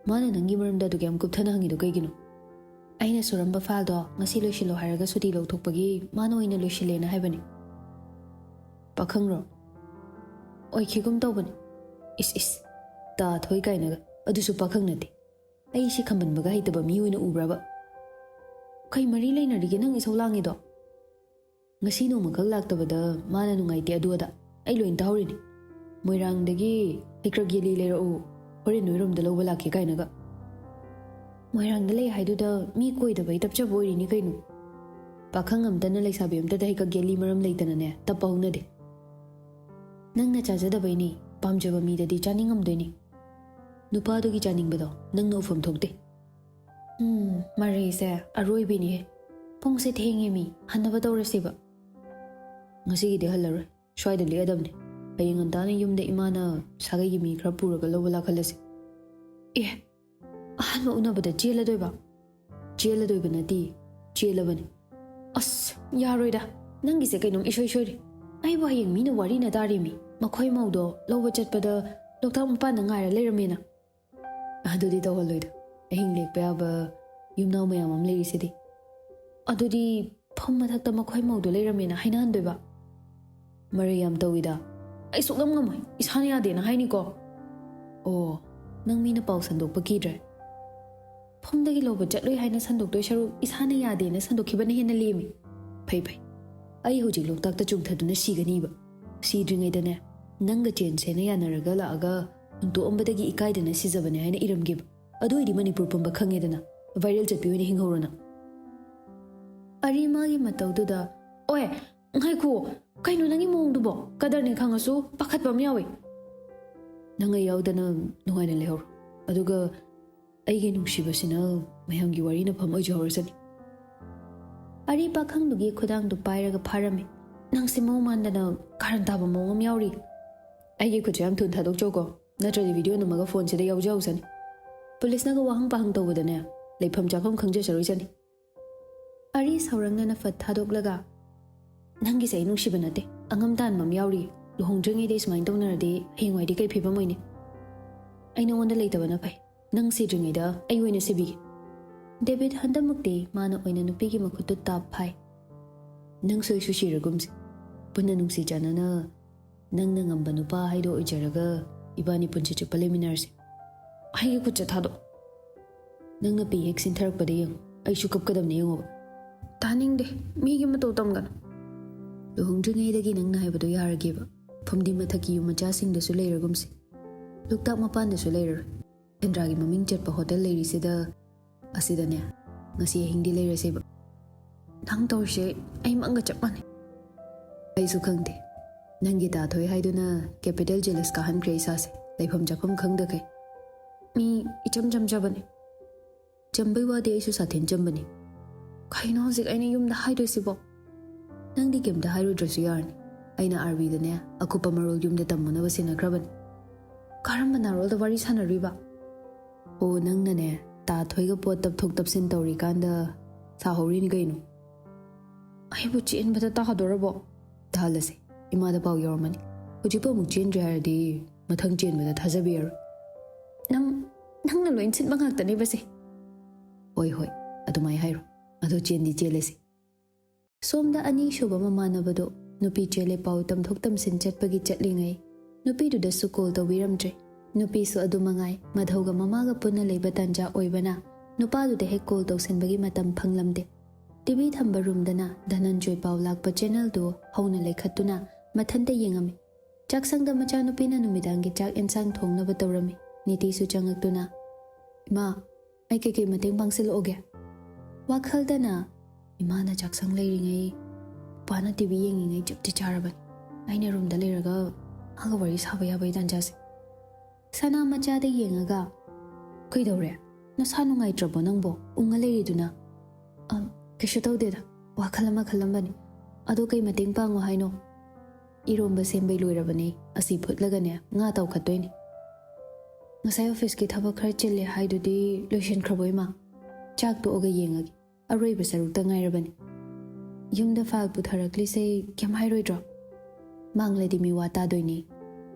ꯃꯥꯅ ꯅꯪꯒꯤ ꯃꯔꯝꯗ ꯑꯗꯨꯛ ꯌꯥꯝ ꯀꯨꯞꯊꯅ ꯍꯪꯉꯤꯗꯣ ꯀꯩꯒꯤꯅꯣ?" "ꯑꯩꯅ ꯁꯨꯔꯝꯕ ꯐꯥꯏꯜꯗꯣ ꯉꯁꯤ ꯂꯣꯏꯁꯤꯜꯂꯣ ꯍꯥꯏꯔꯒ ꯁꯨꯇꯤ ꯂꯧꯊꯣꯛꯄꯒꯤ ꯃꯥꯅ ꯑꯣꯏꯅ ꯂꯣꯏꯁꯤꯜꯂꯦꯅ ꯍꯥꯏꯕꯅꯤ꯫" "ꯄꯥꯈꯪꯔꯣ?" "ꯑꯣꯏꯈꯤꯒꯨꯝ ꯇꯧꯕꯅꯤ꯫" "ꯏꯁ, ꯏꯁ, ꯇꯥꯊꯣꯏ ꯀꯥꯏꯅꯒ꯫ ꯑꯗꯨꯁꯨ ꯄꯥꯈꯪ ꯅꯠꯇꯦ꯫ ꯑꯩ ꯁꯤ ꯈꯝꯕꯟꯕꯒ ꯍꯩꯇꯕ ꯃꯤ ꯑꯣꯏꯅ ꯎꯕ꯭ꯔꯕ?" "ꯀꯩ ꯃꯔꯤ ꯂꯩꯅꯔꯤꯒꯦ ꯅꯪ ꯏꯁꯧ ꯂꯥꯡꯉꯤꯗꯣ?" "ꯉꯁꯤ ꯅꯣꯡꯃꯈꯛ ꯂꯥꯛꯇꯕꯗ ꯃꯥꯅ ꯅꯨꯡꯉꯥꯏꯇꯦ ꯑꯗꯨ ꯑꯗꯥ꯫ ꯑꯩ ꯂꯣꯏ ꯇꯥꯍꯧꯔꯤꯅꯤ꯫ ꯃꯣꯏꯔꯥꯡꯗꯒꯤ ꯍꯩꯀ꯭ꯔꯛ ꯌꯦꯂꯤ ꯂꯩꯔꯛꯎ, ꯍꯣꯔꯦꯟ ꯅꯣꯏꯔꯣꯝꯗ ꯂꯧꯕ ꯂꯥꯛꯀꯦ ꯀꯥꯏꯅꯒ꯫ ꯃꯣꯏꯔꯥꯡꯗ ꯂꯩ ꯍꯥꯏꯗꯨꯗ ꯃꯤ ꯀꯣꯏꯗꯕꯩ ꯇꯞꯆꯕ ꯑꯣꯏꯔꯤꯅꯤ ꯀꯩꯅꯣ꯫ ꯄꯥꯈꯪ ꯑꯝꯇꯅ ꯂꯩꯁꯥꯕꯤ ꯑꯝꯇꯗ ꯍꯦꯛ ꯀꯛꯒꯦꯜꯂꯤ ꯃꯔꯝ ꯂꯩꯇꯅꯅꯦ ꯇꯞꯄ ꯍꯧꯅꯗꯦ꯫ ꯅꯪꯅ ꯆꯥꯖꯗꯕꯩꯅꯤ, ꯄꯥꯝꯖꯕ ꯃꯤꯗꯗꯤ ꯆꯥꯅꯤꯡꯉꯝꯗꯣꯏꯅꯤ꯫ ꯅꯨꯄꯥꯗꯨꯒꯤ ꯆꯥꯅꯤꯡꯕꯗꯣ ꯅꯪꯅ ꯎꯐꯝ ꯊꯣꯛꯇꯦ꯫ ꯎꯝ, ꯃꯔꯩꯁꯦ ꯑꯔꯣꯏꯕꯤꯅꯤꯍꯦ꯫ ꯄꯨꯡꯁꯦ ꯊꯦꯡꯉꯦ ꯃꯤ, ꯍꯟꯅꯕ ꯇꯧꯔꯁꯤꯕ꯫ ꯉꯁꯤꯒꯤꯗꯤ ꯍꯜꯂꯔꯣꯏ, ꯁ꯭ꯋꯥꯏꯗ ꯂꯦꯛꯑꯗꯕꯅꯤ꯫ ꯍꯌꯦꯡ ꯉꯟꯇꯥꯅ ꯌꯨꯝꯗ ꯏꯃꯥꯅ ꯁꯥꯒꯩꯒꯤ ꯃꯤ ꯈꯔ ꯄꯨꯔꯒ ꯂꯧꯕ ꯂꯥꯛꯍꯜꯂꯁꯤ꯫ ꯑꯦ, ꯑꯍꯥꯟꯕ ꯎꯅꯕꯗ ꯆꯦꯜꯂꯗꯣꯏꯕ? ꯆꯦꯜꯂꯗꯣꯏꯕ ꯅꯠꯇꯦ, ꯆꯦꯜꯂꯕꯅꯤ꯫ ꯑꯁ, ꯌꯥꯔꯣꯏꯗ, ꯅꯪꯒꯤꯁꯦ ꯀꯩꯅꯣꯝ ꯏꯁꯣꯏ ꯁꯣꯏꯔꯦ꯫ ꯑꯩꯕꯨ ꯍꯌꯦꯡ ꯃꯤꯅ ꯋꯥꯔꯤꯅ ꯇꯥꯔꯤꯃꯤ, ꯃꯈꯣꯏ ꯃꯧꯗꯣ ꯂꯧꯕ ꯆꯠꯄꯗ ꯂꯣꯛꯇꯥꯛ ꯃꯄꯥꯟꯗ ꯉꯥꯏꯔ ꯂꯩꯔꯝꯃꯦꯅ꯫ ꯑꯗꯨꯗꯤ ꯇꯧꯍꯜꯂꯣꯏꯗ, ꯑꯍꯤꯡ ꯂꯦꯛꯄ ꯌꯥꯕ ꯌꯨꯝꯅꯥꯎ ꯃꯌꯥꯝ ꯑꯃ ꯂꯩꯔꯤꯁꯤꯗꯤ꯫ ꯑꯗꯨꯗꯤ ꯐꯝ ꯃꯊꯛꯇ ꯃꯈꯣꯏ ꯃꯧꯗꯣ ꯂꯩꯔꯝꯃꯦꯅ ꯍꯥꯏꯅꯍꯟꯗꯣꯏꯕ? ꯃꯔꯩ ꯌꯥꯝ ꯇꯧꯏꯗ꯫ ꯑꯩ ꯁꯨꯛꯉꯝ ꯉꯝꯃꯣꯏ, ꯏꯁꯥꯅ ꯌꯥꯗꯦꯅ ꯍꯥꯏꯅꯤꯀꯣ꯫ ꯑꯣ, ꯅꯪ ꯃꯤꯅ ꯄꯥꯎ ꯁꯟꯗꯣꯛꯄ ꯀꯤꯗ꯭ꯔꯦ? ꯐꯝꯗꯒꯤ ꯂꯧꯕ ꯆꯠꯂꯣꯏ ꯍꯥꯏꯅ ꯁꯟꯗꯣꯛꯇꯣꯏ ꯁꯔꯨꯛ ꯏꯁꯥꯅ ꯌꯥꯗꯦꯅ ꯁꯟꯗꯣꯛꯈꯤꯕꯅ ꯍꯦꯟꯅ ꯂꯦꯝꯃꯤ꯫ ꯐꯩ ꯐꯩ, ꯑꯩ ꯍꯧꯖꯤꯛ ꯂꯣꯛꯇꯥꯛꯇ ꯆꯣꯡꯊꯗꯨꯅ ꯁꯤꯒꯅꯤꯕ꯫ ꯁꯤꯗ꯭ꯔꯤꯉꯩꯗꯅꯦ, ꯅꯪꯒ ꯆꯦꯟꯁꯦꯅ ꯌꯥꯅꯔꯒ ꯂꯥꯛꯑꯒ ꯍꯨꯟꯇꯣꯛꯑꯝꯕꯗꯒꯤ ꯏꯀꯥꯏꯗꯅ ꯁꯤꯖꯕꯅꯦ ꯍꯥꯏꯅ ꯏꯔꯝꯒꯦꯕ꯫ ꯑꯗꯨ ꯑꯣꯏꯗꯤ ꯃꯅꯤꯄꯨꯔ ꯄꯨꯝꯕ ꯈꯪꯉꯦꯗꯅ, viral ꯆꯠꯄꯤ ꯑꯣꯏꯅ ꯍꯤꯡꯍꯧꯔꯣ ꯅꯪ꯫ ꯑꯔꯤ ꯃꯥꯒꯤ ꯃꯇꯧꯗꯨꯗ, ꯑꯣꯏ, ꯉꯥꯏꯈꯣ, ꯀꯩꯅꯣ ꯅꯪꯒꯤ ꯃꯑꯣꯡꯗꯨꯕꯣ? ꯀꯗꯔꯅꯤ ꯈꯪꯉꯁꯨ ꯄꯥꯈꯠꯄ ꯑꯃ ꯌꯥꯎꯏ꯫ ꯅꯪ ꯑꯩ ꯌꯥꯎꯗꯅ ꯅꯨꯡꯉꯥꯏꯅ ꯂꯩꯍꯧꯔꯣ꯫ ꯑꯗꯨꯒ ꯑꯩꯒꯤ ꯅꯨꯡꯁꯤꯕꯁꯤꯅ ꯃꯌꯥꯝꯒꯤ ꯋꯥꯔꯤꯅꯐꯝ ꯑꯣꯏꯖꯍꯧꯔꯁꯅꯤ꯫ ꯑꯔꯤ ꯄꯥꯈꯪꯗꯨꯒꯤ ꯈꯨꯗꯥꯡꯗꯨ ꯄꯥꯏꯔꯒ ꯐꯥꯔꯝꯃꯤ꯫ ꯅꯪꯁꯦ ꯃꯑꯣꯡ ꯃꯥꯟꯗꯅ ꯀꯥꯔꯟ ꯇꯥꯕ ꯃꯑꯣꯡ ꯑꯃ ꯌꯥꯎꯔꯤ꯫ ꯑꯩꯒꯤ ꯈꯨꯠꯁꯦ ꯌꯥꯝ ꯊꯨꯅ ꯊꯥꯗꯣꯛꯆꯧꯀꯣ, ꯅꯠꯇ꯭ꯔꯗꯤ video ꯅꯝꯃꯒ phoneꯁꯤꯗ ꯌꯥꯎꯖꯍꯧꯁꯅꯤ꯫ ꯄꯨꯂꯤꯁꯅꯒ ꯋꯥꯍꯪ ꯄꯥꯍꯪ ꯇꯧꯕꯗꯅꯦ, ꯂꯩꯐꯝ ꯆꯥꯐꯝ ꯈꯪꯖꯔꯣꯏꯁꯅꯤ꯫ ꯑꯔꯤ ꯁꯥꯎꯔꯪꯅꯅ ꯐꯠ ꯊꯥꯗꯣꯛꯂꯒ, ꯅꯪꯒꯤꯁꯦ ꯑꯩ ꯅꯨꯡꯁꯤꯕ ꯅꯠꯇꯦ, ꯑꯉꯝ ꯇꯥꯟꯕ ꯑꯃ ꯌꯥꯎꯔꯤ꯫ ꯂꯨꯍꯣꯡꯗ꯭ꯔꯤꯉꯩꯗ ꯁꯨꯃꯥꯏꯅ ꯇꯧꯅꯔꯗꯤ ꯍꯌꯦꯡꯋꯥꯏꯗꯤ ꯀꯩ ꯐꯤꯕꯝ ꯑꯣꯏꯅꯤ? ꯑꯩ ꯅꯉꯣꯟꯗ ꯂꯩꯇꯕꯅ ꯐꯩ꯫ ꯅꯪ ꯁꯤꯗ꯭ꯔꯤꯉꯩꯗ ꯑꯩ ꯑꯣꯏꯅ ꯁꯤꯕꯤꯒꯦ꯫ ꯗꯦꯕꯤꯠ ꯍꯟꯗꯛꯃꯛꯇꯤ ꯃꯥꯅ ꯑꯣꯏꯅ ꯅꯨꯄꯤꯒꯤ ꯃꯈꯨꯠꯇꯨ ꯇꯥꯞ ꯐꯥꯏ꯫ ꯅꯪꯁꯨ ꯑꯩꯁꯨ ꯁꯤꯔꯒꯨꯝꯁꯦ꯫ ꯄꯨꯟꯅ ꯅꯨꯡꯁꯤ ꯆꯥꯟꯅꯅ ꯅꯪꯅ ꯉꯝꯕ ꯅꯨꯄꯥ ꯍꯥꯏꯗꯣ ꯑꯣꯏꯖꯔꯒ ꯏꯕꯥꯅꯤ ꯄꯨꯟꯁꯤ ꯆꯨꯞꯄ ꯂꯩꯃꯤꯟꯅꯔꯁꯤ꯫ ꯑꯩꯒꯤ ꯈꯨꯠꯁꯦ ꯊꯥꯗꯣꯛ꯫ ꯅꯪꯅ ꯄꯤ ꯍꯦꯛ ꯁꯤꯟꯊꯔꯛꯄꯗ ꯌꯦꯡꯉꯨ, ꯑꯩꯁꯨ ꯀꯞꯀꯗꯕꯅꯦ ꯌꯦꯡꯉꯣꯕ꯫ ꯇꯥꯅꯤꯡꯗꯦ, ꯃꯤꯒꯤ ꯃꯇꯧ ꯇꯝꯒꯅꯨ꯫ ꯂꯨꯍꯣꯡꯗ꯭ꯔꯤꯉꯩꯗꯒꯤ ꯅꯪꯅ ꯍꯥꯏꯕꯗꯣ ꯌꯥꯔꯒꯦꯕ꯫ ꯐꯨꯝꯗꯤ ꯃꯊꯛꯀꯤ ꯌꯨꯝ ꯃꯆꯥꯁꯤꯡꯗꯁꯨ ꯂꯩꯔꯒꯨꯝꯁꯤ꯫ ꯂꯣꯛꯇꯥꯛ ꯃꯄꯥꯟꯗꯁꯨ ꯂꯩꯔꯔꯣꯏ꯫ ꯁꯦꯟꯗ꯭ꯔꯥꯒꯤ ꯃꯃꯤꯡ ꯆꯠꯄ ꯍꯣꯇꯦꯜ ꯂꯩꯔꯤꯁꯤꯗ, ꯑꯁꯤꯗꯅꯦ ꯉꯁꯤ ꯑꯍꯤꯡꯗꯤ ꯂꯩꯔꯁꯦꯕ꯫ ꯅꯪ ꯇꯧꯔꯤꯁꯦ ꯑꯩ ꯃꯪꯒ ꯆꯞ ꯃꯥꯟꯅꯩ꯫ ꯑꯩꯁꯨ ꯈꯪꯗꯦ꯫ ꯅꯪꯒꯤ ꯇꯥꯊꯣꯏ ꯍꯥꯏꯗꯨꯅ ꯀꯦꯄꯤꯇꯦꯜ ꯖꯦꯂꯁ ꯀꯥꯍꯟꯈ꯭ꯔꯦ ꯏꯁꯥꯁꯦ, ꯂꯩꯐꯝ ꯆꯥꯐꯝ ꯈꯪꯗꯈꯩ꯫ ꯃꯤ ꯏꯆꯝ ꯆꯝꯖꯕꯅꯦ꯫ ꯆꯝꯕꯩ ꯋꯥꯗꯤ ꯑꯩꯁꯨ ꯁꯥꯊꯤꯟ ꯆꯝꯕꯅꯤ꯫ ꯀꯩꯅꯣ ꯍꯧꯖꯤꯛ ꯑꯩꯅ ꯌꯨꯝꯗ ꯍꯥꯏꯗꯣꯏꯁꯤꯕꯣ? ꯅꯪꯗꯤ ꯀꯩꯝꯇ ꯍꯥꯏꯔꯨꯗ꯭ꯔꯁꯨ ꯌꯥꯔꯅꯤ꯫ ꯑꯩꯅ ꯑꯥꯔꯕꯤꯗꯅꯦ ꯑꯀꯨꯞꯄ ꯃꯔꯣꯜ ꯌꯨꯝꯗ ꯇꯝꯃꯨꯅꯕ ꯁꯤꯟꯅꯈ꯭ꯔꯕꯅꯤ꯫ ꯀꯔꯝꯕ ꯅꯥꯔꯣꯜꯗ ꯋꯥꯔꯤ ꯁꯥꯟꯅꯔꯨꯏꯕ? ꯑꯣ, ꯅꯪꯅꯅꯦ ꯇꯥꯊꯣꯏꯒ ꯄꯣꯠ ꯇꯞꯊꯣꯛ ꯇꯞꯁꯤꯟ ꯇꯧꯔꯤꯀꯥꯟꯗ ꯁꯥꯍꯧꯔꯤꯅꯤ ꯀꯩꯅꯣ꯫ ꯑꯩꯕꯨ ꯆꯦꯟꯕꯗ ꯇꯥꯗꯣꯔꯕꯣ? ꯇꯥꯍꯜꯂꯁꯦ꯫ ꯏꯃꯥꯗ ꯄꯥꯎ ꯌꯧꯔꯝꯃꯅꯤ꯫ ꯍꯧꯖꯤꯛꯄꯨ ꯑꯃꯨꯛ ꯆꯦꯟꯗ꯭ꯔꯦ ꯍꯥꯏꯔꯗꯤ ꯃꯊꯪ ꯆꯦꯟꯕꯗ ꯊꯥꯖꯕꯤꯔꯔꯣꯏ꯫ ꯅꯪ, ꯅꯪꯅ ꯂꯣꯏ ꯁꯤꯟꯕ ꯉꯥꯛꯇꯅꯦꯕꯁꯦ꯫ ꯍꯣꯏ, ꯍꯣꯏ, ꯑꯗꯨꯃꯥꯏ ꯍꯥꯏꯔꯣ꯫ ꯑꯗꯣ ꯆꯦꯟꯗꯤ ꯆꯦꯜꯂꯁꯤ꯫ ꯁꯣꯝꯗ ꯑꯅꯤꯁꯨꯕ ꯃꯃꯥꯟꯅꯕꯗꯣ ꯅꯨꯄꯤ ꯆꯦꯜꯂꯦ ꯄꯥꯎ ꯇꯝꯊꯣꯛ ꯇꯝꯁꯤꯟ ꯆꯠꯄꯒꯤ ꯆꯠꯂꯤꯉꯩ ꯅꯨꯄꯤꯗꯨꯗꯁꯨ ꯀꯣꯜ ꯇꯧꯕꯤꯔꯝꯗ꯭ꯔꯦ꯫ ꯅꯨꯄꯤꯁꯨ ꯑꯗꯨ ꯃꯉꯥꯏ, ꯃꯙꯧꯒ ꯃꯃꯥꯒ ꯄꯨꯟꯅ ꯂꯩꯕ ꯇꯥꯟꯖꯥ ꯑꯣꯏꯕꯅ ꯅꯨꯄꯥꯗꯨꯗ ꯍꯦꯛ ꯀꯣꯜ ꯇꯧꯁꯤꯟꯕꯒꯤ ꯃꯇꯝ ꯐꯪꯂꯝꯗꯦ꯫ ꯇꯤꯚꯤ ꯊꯝꯕ ꯔꯨꯝꯗꯅ ꯙꯅꯟꯖꯣꯏ ꯄꯥꯎ ꯂꯥꯛꯄ ꯆꯦꯅꯦꯜꯗꯨ ꯍꯧꯅ ꯂꯩꯈꯠꯇꯨꯅ ꯃꯊꯟꯇ ꯌꯦꯡꯉꯝꯃꯤ꯫ ꯆꯥꯛꯁꯪꯗ ꯃꯆꯥꯅꯨꯄꯤꯅ ꯅꯨꯃꯤꯗꯥꯡꯒꯤ ꯆꯥꯛ ꯑꯦꯟꯁꯥꯡ ꯊꯣꯡꯅꯕ ꯇꯧꯔꯝꯃꯤ꯫ ꯅꯤꯇꯤꯁꯨ ꯆꯪꯉꯛꯇꯨꯅ, "ꯏꯃꯥ, ꯑꯩ ꯀꯩꯀꯩ ꯃꯇꯦꯡ ꯄꯥꯡꯁꯤꯜꯂꯛꯑꯣꯒꯦ?" ꯋꯥꯈꯜꯗꯅ, "ꯏꯃꯥꯅ ꯆꯥꯛꯁꯪ ꯂꯩꯔꯤꯉꯩ, ꯄꯥꯅ ꯇꯤꯚꯤ ꯌꯦꯡꯉꯤꯉꯩ ꯆꯞꯇꯤ ꯆꯥꯔꯕꯅꯤ꯫ ꯑꯩꯅ ꯔꯨꯝꯗ ꯂꯩꯔꯒ ꯃꯥꯒ ꯋꯥꯔꯤ ꯁꯥꯕ ꯌꯥꯕꯒꯤ ꯇꯥꯟꯖꯥꯁꯦ"꯫ ꯁꯅꯥ ꯃꯆꯥꯗ ꯌꯦꯡꯉꯒ, "ꯀꯩꯗꯧꯔꯦ? ꯅꯁꯥ ꯅꯨꯡꯉꯥꯏꯇ꯭ꯔꯕꯣ ꯅꯪꯕꯣ? ꯎꯪꯉ ꯂꯩꯔꯤꯗꯨꯅ?" "ꯑꯝ, ꯀꯩꯁꯨ ꯇꯧꯗꯦꯗ, ꯋꯥꯈꯜ ꯑꯃ ꯈꯜꯂꯝꯕꯅꯤ꯫ ꯑꯗꯣ ꯀꯩ ꯃꯇꯦꯡ ꯄꯥꯡꯉꯣ ꯍꯥꯏꯅꯣ?" "ꯏꯔꯣꯝꯕ ꯁꯦꯝꯕꯩ ꯂꯣꯏꯔꯕꯅꯦ, ꯑꯁꯤ ꯐꯨꯠꯂꯒꯅꯦ ꯉꯥ ꯇꯥꯎꯈꯠꯇꯣꯏꯅꯦ꯫ ꯉꯁꯥꯏ ꯑꯣꯐꯤꯁꯀꯤ ꯊꯕꯛ ꯈꯔ ꯆꯤꯜꯂꯦ ꯍꯥꯏꯗꯨꯗꯤ ꯂꯣꯏꯁꯤꯟꯈ꯭ꯔꯕꯣ ꯏꯃꯥ? ꯆꯥꯛ ꯇꯣꯛꯑꯒ ꯌꯦꯡꯉꯒꯦ, ꯑꯔꯣꯏꯕ ꯁꯔꯨꯛꯇ ꯉꯥꯏꯔꯕꯅꯤ꯫ ꯌꯨꯝꯗ ꯐꯥꯏꯜ ꯄꯨꯊꯔꯛꯂꯤꯁꯦ ꯀꯩꯝ ꯍꯥꯏꯔꯣꯏꯗ꯭ꯔꯣ? ꯃꯥꯡꯂꯗꯤ ꯃꯤ ꯋꯥ ꯇꯥꯗꯣꯏꯅꯤ꯫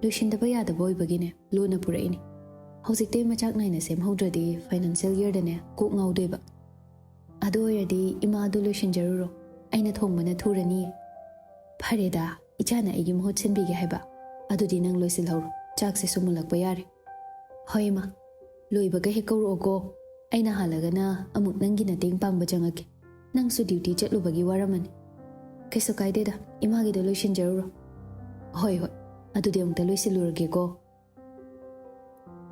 ꯂꯣꯏꯁꯤꯟꯗꯕ ꯌꯥꯗꯕ ꯑꯣꯏꯕꯒꯤꯅꯦ ꯂꯣꯟꯅ ꯄꯨꯔꯛꯏꯅꯤ꯫ ꯍꯧꯖꯤꯛꯇꯩ ꯃꯆꯥꯛ ꯅꯥꯏꯅ ꯁꯦꯝꯍꯧꯗ꯭ꯔꯗꯤ ꯐꯥꯏꯅꯥꯟꯁꯤꯌꯦꯜ ꯌꯔꯗꯅꯦ ꯀꯣꯛ ꯉꯥꯎꯗꯣꯏꯕ꯫ ꯑꯗꯨ ꯑꯣꯏꯔꯗꯤ ꯏꯃꯥ ꯑꯗꯨ ꯂꯣꯏꯁꯤꯟꯖꯔꯨꯔꯣ, ꯑꯩꯅ ꯊꯣꯡꯕꯅ ꯊꯨꯔꯅꯤꯌꯦ"꯫ "ꯐꯔꯦꯗ, ꯏꯆꯥꯅ ꯑꯩꯒꯤ ꯃꯍꯨꯠ ꯁꯤꯟꯕꯤꯒꯦ ꯍꯥꯏꯕ꯫ ꯑꯗꯨꯗꯤ ꯅꯪ ꯂꯣꯏꯁꯤꯜꯍꯧꯔꯣ, ꯆꯥꯛꯁꯤꯁꯨ ꯃꯨꯜꯂꯛꯄ ꯌꯥꯔꯦ"꯫ "ꯍꯣꯏ ꯏꯃꯥ, ꯂꯣꯏꯕꯒ ꯍꯦꯛ ꯀꯧꯔꯛꯑꯣꯀꯣ꯫ ꯑꯩꯅ ꯍꯜꯂꯒꯅ ꯑꯃꯨꯛ ꯅꯪꯒꯤ ꯃꯇꯦꯡ ꯄꯥꯡꯕ ꯆꯪꯉꯛꯀꯦ꯫ ꯅꯪꯁꯨ ꯗ꯭ꯌꯨꯇꯤ ꯆꯠꯂꯨꯕꯒꯤ ꯋꯥꯔꯝꯃꯅꯤ꯫ ꯀꯩꯁꯨ ꯀꯥꯏꯗꯦꯗ, ꯏꯃꯥꯒꯤꯗꯣ ꯂꯣꯏꯁꯤꯟꯖꯔꯨꯔꯣ"꯫ "ꯍꯣꯏ, ꯍꯣꯏ, ꯑꯗꯨꯗꯤ ꯑꯃꯨꯛꯇ ꯂꯣꯏꯁꯤꯜꯂꯨꯔꯒꯦꯀꯣ"꯫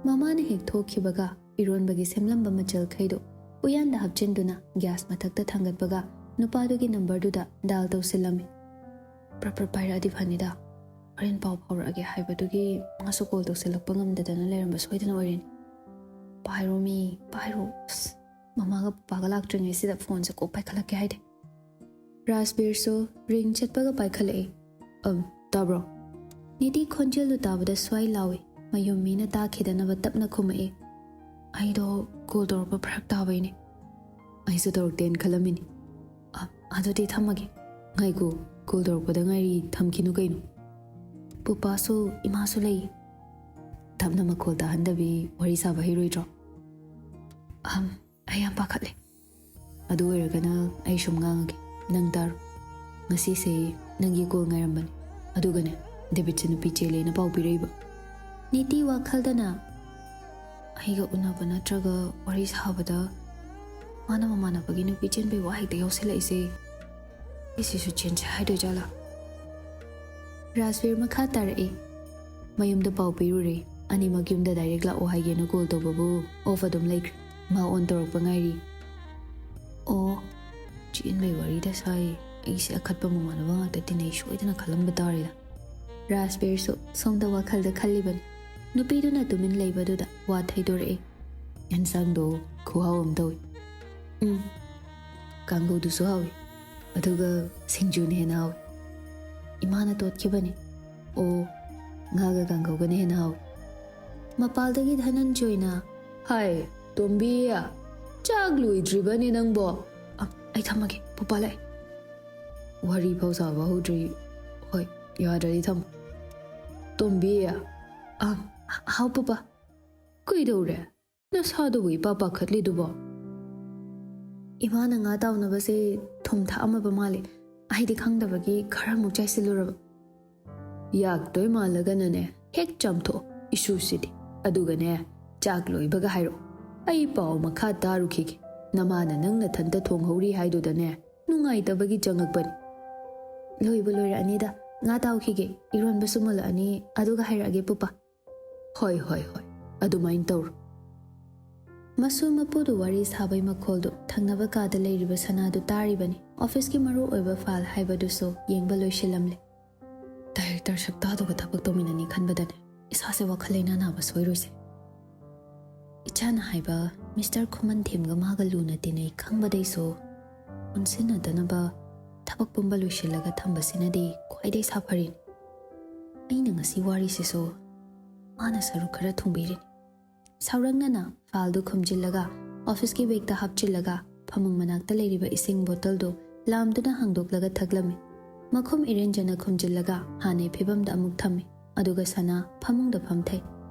ꯃꯃꯥꯅ ꯍꯦꯛ ꯊꯣꯛꯈꯤꯕꯒ ꯏꯔꯣꯟꯕꯒꯤ ꯁꯦꯝꯂꯝꯕ ꯃꯆꯜꯈꯩꯗꯣ ꯎꯌꯥꯟꯗ ꯍꯥꯞꯆꯤꯟꯗꯨꯅ ꯒ꯭ꯌꯥꯁ ꯃꯊꯛꯇ ꯊꯥꯡꯒꯠꯄꯒ ꯅꯨꯄꯥꯗꯨꯒꯤ ꯅꯝꯕꯔꯗꯨꯗ ꯗꯥꯏꯜ ꯇꯧꯁꯤꯜꯂꯝꯃꯤ꯫ ꯄ꯭ꯔꯞ ꯄ꯭ꯔꯞ ꯄꯥꯏꯔꯛꯑꯗꯤ ꯐꯅꯤꯗ꯫ ꯍꯣꯔꯦꯟ ꯄꯥꯎ ꯐꯥꯎꯔꯛꯑꯒꯦ ꯍꯥꯏꯕꯗꯨꯒꯤ ꯃꯥꯁꯨ ꯀꯣꯜ ꯇꯧꯁꯤꯜꯂꯛꯄ ꯉꯝꯗꯗꯅ ꯂꯩꯔꯝꯕ ꯁꯣꯏꯗꯅ ꯑꯣꯏꯔꯅꯤ꯫ ꯄꯥꯏꯔꯣꯃꯤ, ꯄꯥꯏꯔꯣ꯫ ꯑꯁ, ꯃꯃꯥꯒ ꯄꯄꯥꯒ ꯂꯥꯛꯇ꯭ꯔꯤꯉꯩꯁꯤꯗ ꯐꯣꯟꯁꯦ ꯀꯣꯛ ꯄꯥꯏꯈꯠꯂꯛꯀꯦ ꯍꯥꯏꯗꯦ꯫ ꯔꯥꯖꯕꯤꯔꯁꯨ ꯔꯤꯡ ꯆꯠꯄꯒ ꯄꯥꯏꯈꯠꯂꯛꯏ꯫ "ꯑꯝ, ꯇꯥꯕ꯭ꯔꯣ?" ꯅꯤꯇꯤ ꯈꯣꯟꯖꯦꯜꯗꯨ ꯇꯥꯕꯗ ꯁ꯭ꯋꯥꯏ ꯂꯥꯎꯏ꯫ ꯃꯌꯨꯝ ꯃꯤꯅ ꯇꯥꯈꯤꯗꯅꯕ ꯇꯞꯅ ꯈꯨꯝꯃꯛꯏ꯫ "ꯑꯩꯗꯣ ꯀꯣꯜ ꯇꯧꯔꯛꯄ ꯐꯔꯛ ꯇꯥꯕꯩꯅꯦ꯫ ꯑꯩꯁꯨ ꯇꯧꯔꯛꯇꯦꯅ ꯈꯜꯂꯝꯃꯤꯅꯤ꯫ ꯑ, ꯑꯗꯨꯗꯤ ꯊꯝꯃꯒꯦ꯫" "ꯉꯥꯏꯈꯣ, ꯀꯣꯜ ꯇꯧꯔꯛꯄꯗ ꯉꯥꯏꯔꯤ, ꯊꯝꯈꯤꯅꯨ ꯀꯩꯅꯣ꯫ ꯄꯨꯄꯥꯁꯨ ꯏꯃꯥꯁꯨ ꯂꯩ꯫" "ꯇꯞꯅ ꯃꯈꯣꯜ ꯇꯥꯍꯟꯗꯕꯤ ꯋꯥꯔꯤ ꯁꯥꯕ ꯍꯩꯔꯣꯏꯗ꯭ꯔꯣ?" "ꯑꯍꯝ, ꯑꯩ ꯌꯥꯝ ꯄꯥꯈꯠꯂꯦ꯫ ꯑꯗꯨ ꯑꯣꯏꯔꯒꯅ ꯑꯩ ꯁꯨꯝ ꯉꯥꯡꯉꯒꯦ, ꯅꯪ ꯇꯥꯔꯣ꯫ ꯉꯁꯤꯁꯦ ꯅꯪꯒꯤ ꯀꯣꯜ ꯉꯥꯏꯔꯝꯕꯅꯤ꯫ ꯑꯗꯨꯒꯅꯦ, ꯗꯦꯕꯤꯠꯁꯦ ꯅꯨꯄꯤ ꯆꯦꯜꯂꯦꯅ ꯄꯥꯎ ꯄꯤꯔꯛꯏꯕ꯫" ꯅꯤꯇꯤ ꯋꯥꯈꯜꯗꯅ, "ꯑꯩꯒ ꯎꯅꯕ ꯅꯠꯇ꯭ꯔꯒ ꯋꯥꯔꯤ ꯁꯥꯕꯗ ꯃꯥꯅ ꯃꯃꯥꯟꯅꯕꯒꯤ ꯅꯨꯄꯤ ꯆꯦꯟꯕꯩ ꯋꯥ ꯍꯦꯛꯇ ꯌꯥꯎꯁꯜꯂꯛꯏꯁꯦ, ꯑꯩꯁꯤꯁꯨ ꯆꯦꯟꯁꯦ ꯍꯥꯏꯗꯣꯏ ꯖꯥꯠꯂꯥ?" ꯔꯥꯖꯕꯤꯔ ꯃꯈꯥ ꯇꯥꯔꯛꯏ꯫ "ꯃꯌꯨꯝꯗ ꯄꯥꯎ ꯄꯤꯔꯨꯔꯦ꯫ ꯑꯅꯤꯃꯛ ꯌꯨꯝꯗ ꯗꯥꯏꯔꯦꯛ ꯂꯥꯛꯑꯣ ꯍꯥꯏꯒꯦꯅ ꯀꯣꯜ ꯇꯧꯕꯕꯨ ꯑꯣꯐ ꯑꯗꯨꯝ ꯂꯩꯈ꯭ꯔꯦ꯫ ꯃꯥ ꯑꯣꯟ ꯇꯧꯔꯛꯄ ꯉꯥꯏꯔꯤ꯫" "ꯑꯣ, ꯆꯦꯟꯕꯩ ꯋꯥꯔꯤꯗ ꯁꯥꯏ꯫ ꯑꯩꯁꯦ ꯑꯈꯠꯄ ꯃꯃꯥꯟꯅꯕ ꯉꯥꯛꯇ ꯇꯤꯟꯅꯩ ꯁꯣꯏꯗꯅ ꯈꯜꯂꯝꯕ ꯇꯥꯔꯦꯗ꯫" ꯔꯥꯖꯕꯤꯔꯁꯨ ꯁꯣꯝꯗ ꯋꯥꯈꯜꯗ ꯈꯜꯂꯤꯕꯅꯤ꯫ ꯅꯨꯄꯤꯗꯨꯅ ꯇꯨꯃꯤꯟ ꯂꯩꯕꯗꯨꯗ ꯋꯥ ꯊꯩꯗꯣꯔꯛꯏ꯫ "ꯌꯦꯟꯁꯥꯡꯗꯣ ꯈꯨꯍꯥꯎ ꯑꯃ ꯇꯧꯏ꯫" "ꯎꯝ, ꯀꯥꯡꯍꯧꯗꯨꯁꯨ ꯍꯥꯎꯏ꯫ ꯑꯗꯨꯒ ꯁꯤꯡꯖꯨꯅ ꯍꯦꯟꯅ ꯍꯥꯎꯏ꯫ ꯏꯃꯥꯅ ꯇꯣꯠꯈꯤꯕꯅꯤ꯫ ꯑꯣ, ꯉꯥꯒ ꯀꯥꯡꯍꯧꯒꯅ ꯍꯦꯟꯅ ꯍꯥꯎꯏ꯫" ꯃꯄꯥꯜꯗꯒꯤ ꯙꯅꯟꯖꯣꯏꯅ, "ꯍꯥꯏ, ꯇꯣꯝꯕꯤ, ꯆꯥꯛ ꯂꯣꯏꯗ꯭ꯔꯤꯕꯅꯦ ꯅꯪꯕꯣ?" "ꯑ, ꯑꯩ ꯊꯝꯃꯒꯦ, ꯄꯨꯄꯥ ꯂꯥꯛꯑꯦ꯫" "ꯋꯥꯔꯤ ꯐꯥꯎ ꯁꯥꯕ ꯍꯧꯗ꯭ꯔꯤ꯫ ꯍꯣꯏ, ꯌꯥꯗ꯭ꯔꯗꯤ ꯊꯝꯃꯣ꯫" "ꯇꯣꯝꯕꯤ꯫" "ꯑ, ꯍꯥꯎ ꯄꯨꯄꯥ꯫" "ꯀꯩꯗꯧꯔꯦ? ꯅꯁꯥꯗꯨꯕꯨ ꯏꯄꯥ ꯄꯥꯈꯠꯂꯤꯗꯨꯕꯣ?" "ꯏꯃꯥꯅ ꯉꯥ ꯇꯥꯎꯅꯕꯁꯦ ꯊꯨꯝ ꯊꯥꯛꯑꯝꯃꯕ ꯃꯥꯜꯂꯦ꯫ ꯑꯩꯗꯤ ꯈꯪꯗꯕꯒꯤ ꯈꯔꯃꯨꯛ ꯆꯥꯏꯁꯤꯜꯂꯨꯔꯕ꯫" "ꯌꯥꯛꯇꯣꯏ ꯃꯥꯜꯂꯒꯅꯅꯦ, ꯍꯦꯛ ꯆꯥꯝꯊꯣꯛꯑꯣ ꯏꯁꯨꯁꯤꯗꯤ꯫ ꯑꯗꯨꯒꯅꯦ, ꯆꯥꯛ ꯂꯣꯏꯕꯒ ꯍꯥꯏꯔꯛꯑꯣ꯫ ꯑꯩ ꯄꯥꯎ ꯃꯈꯥ ꯇꯥꯔꯨꯈꯤꯒꯦ꯫ ꯅꯃꯥꯅ ꯅꯪ ꯅꯊꯟꯇ ꯊꯣꯡꯍꯧꯔꯤ ꯍꯥꯏꯗꯨꯗꯅꯦ, ꯅꯨꯡꯉꯥꯏꯇꯕꯒꯤ ꯆꯪꯉꯛꯄꯅꯤ꯫" "ꯂꯣꯏꯕꯨ ꯂꯣꯏꯔꯛꯑꯅꯤꯗ, ꯉꯥ ꯇꯥꯎꯈꯤꯒꯦ, ꯏꯔꯣꯟꯕꯁꯨ ꯃꯨꯜꯂꯛꯑꯅꯤ, ꯑꯗꯨꯒ ꯍꯥꯏꯔꯛꯑꯒꯦ ꯄꯨꯄꯥ꯫" "ꯍꯣꯏ, ꯍꯣꯏ, ꯍꯣꯏ, ꯑꯗꯨꯃꯥꯏꯅ ꯇꯧꯔꯣ꯫" ꯃꯁꯨ ꯃꯄꯨꯗꯨ ꯋꯥꯔꯤ ꯁꯥꯕꯩ ꯃꯈꯣꯜꯗꯨ ꯊꯪꯅꯕ ꯀꯥꯗ ꯂꯩꯔꯤꯕ ꯁꯅꯥꯗꯨ ꯇꯥꯔꯤꯕꯅꯤ꯫ ꯑꯣꯐꯤꯁꯀꯤ ꯃꯔꯨ ꯑꯣꯏꯕ ꯐꯥꯏꯜ ꯍꯥꯏꯕꯗꯨꯁꯨ ꯌꯦꯡꯕ ꯂꯣꯏꯁꯤꯜꯂꯝꯂꯦ꯫ ꯗꯥꯏꯔꯦꯛꯇꯔ ꯁꯛꯇꯥꯗꯨꯒ ꯊꯕꯛ ꯇꯧꯃꯤꯟꯅꯅꯤ ꯈꯟꯕꯗꯅꯦ ꯏꯁꯥꯁꯦ ꯋꯥꯈꯜ ꯂꯩꯅꯥ ꯅꯥꯕ ꯁꯣꯏꯔꯣꯏꯁꯦ꯫ ꯏꯆꯥꯅ ꯍꯥꯏꯕ ꯃꯤꯁꯇꯔ ꯈꯨꯃꯟꯊꯦꯝꯒ ꯃꯥꯒ ꯂꯨꯅ ꯇꯤꯟꯅꯩ ꯈꯪꯕꯗꯩꯁꯨ ꯄꯨꯟꯁꯤꯟꯅꯗꯅꯕ ꯊꯕꯛ ꯄꯨꯝꯕ ꯂꯣꯏꯁꯤꯜꯂꯒ ꯊꯝꯕꯁꯤꯅꯗꯤ ꯈ꯭ꯋꯥꯏꯗꯩ ꯁꯥꯐꯔꯤꯅꯤ꯫ ꯑꯩꯅ ꯉꯁꯤ ꯋꯥꯔꯤꯁꯤꯁꯨ ꯃꯥꯅ ꯁꯔꯨꯛ ꯈꯔ ꯊꯨꯡꯕꯤꯔꯤꯅꯤ꯫ ꯁꯥꯎꯔꯛꯅꯅ ꯐꯥꯏꯜꯗꯨ ꯈꯨꯝꯖꯤꯜꯂꯒ ꯑꯣꯐꯤꯁꯀꯤ ꯕꯦꯒꯇ ꯍꯥꯞꯆꯤꯜꯂꯒ ꯐꯃꯨꯡ ꯃꯅꯥꯛꯇ ꯂꯩꯔꯤꯕ ꯏꯁꯤꯡ ꯕꯣꯇꯜꯗꯨ ꯂꯥꯝꯗꯨꯅ ꯍꯥꯡꯗꯣꯛꯂꯒ ꯊꯛꯂꯝꯃꯤ꯫ ꯃꯈꯨꯝ ꯏꯔꯦꯟꯖꯅ ꯈꯨꯝꯖꯤꯜꯂꯒ ꯍꯥꯟꯅꯩ ꯐꯤꯕꯝꯗ ꯑꯃꯨꯛ ꯊꯝꯃꯤ꯫ ꯑꯗꯨꯒ ꯁꯅꯥ ꯐꯃꯨꯡꯗ ꯐꯝꯊꯩ꯫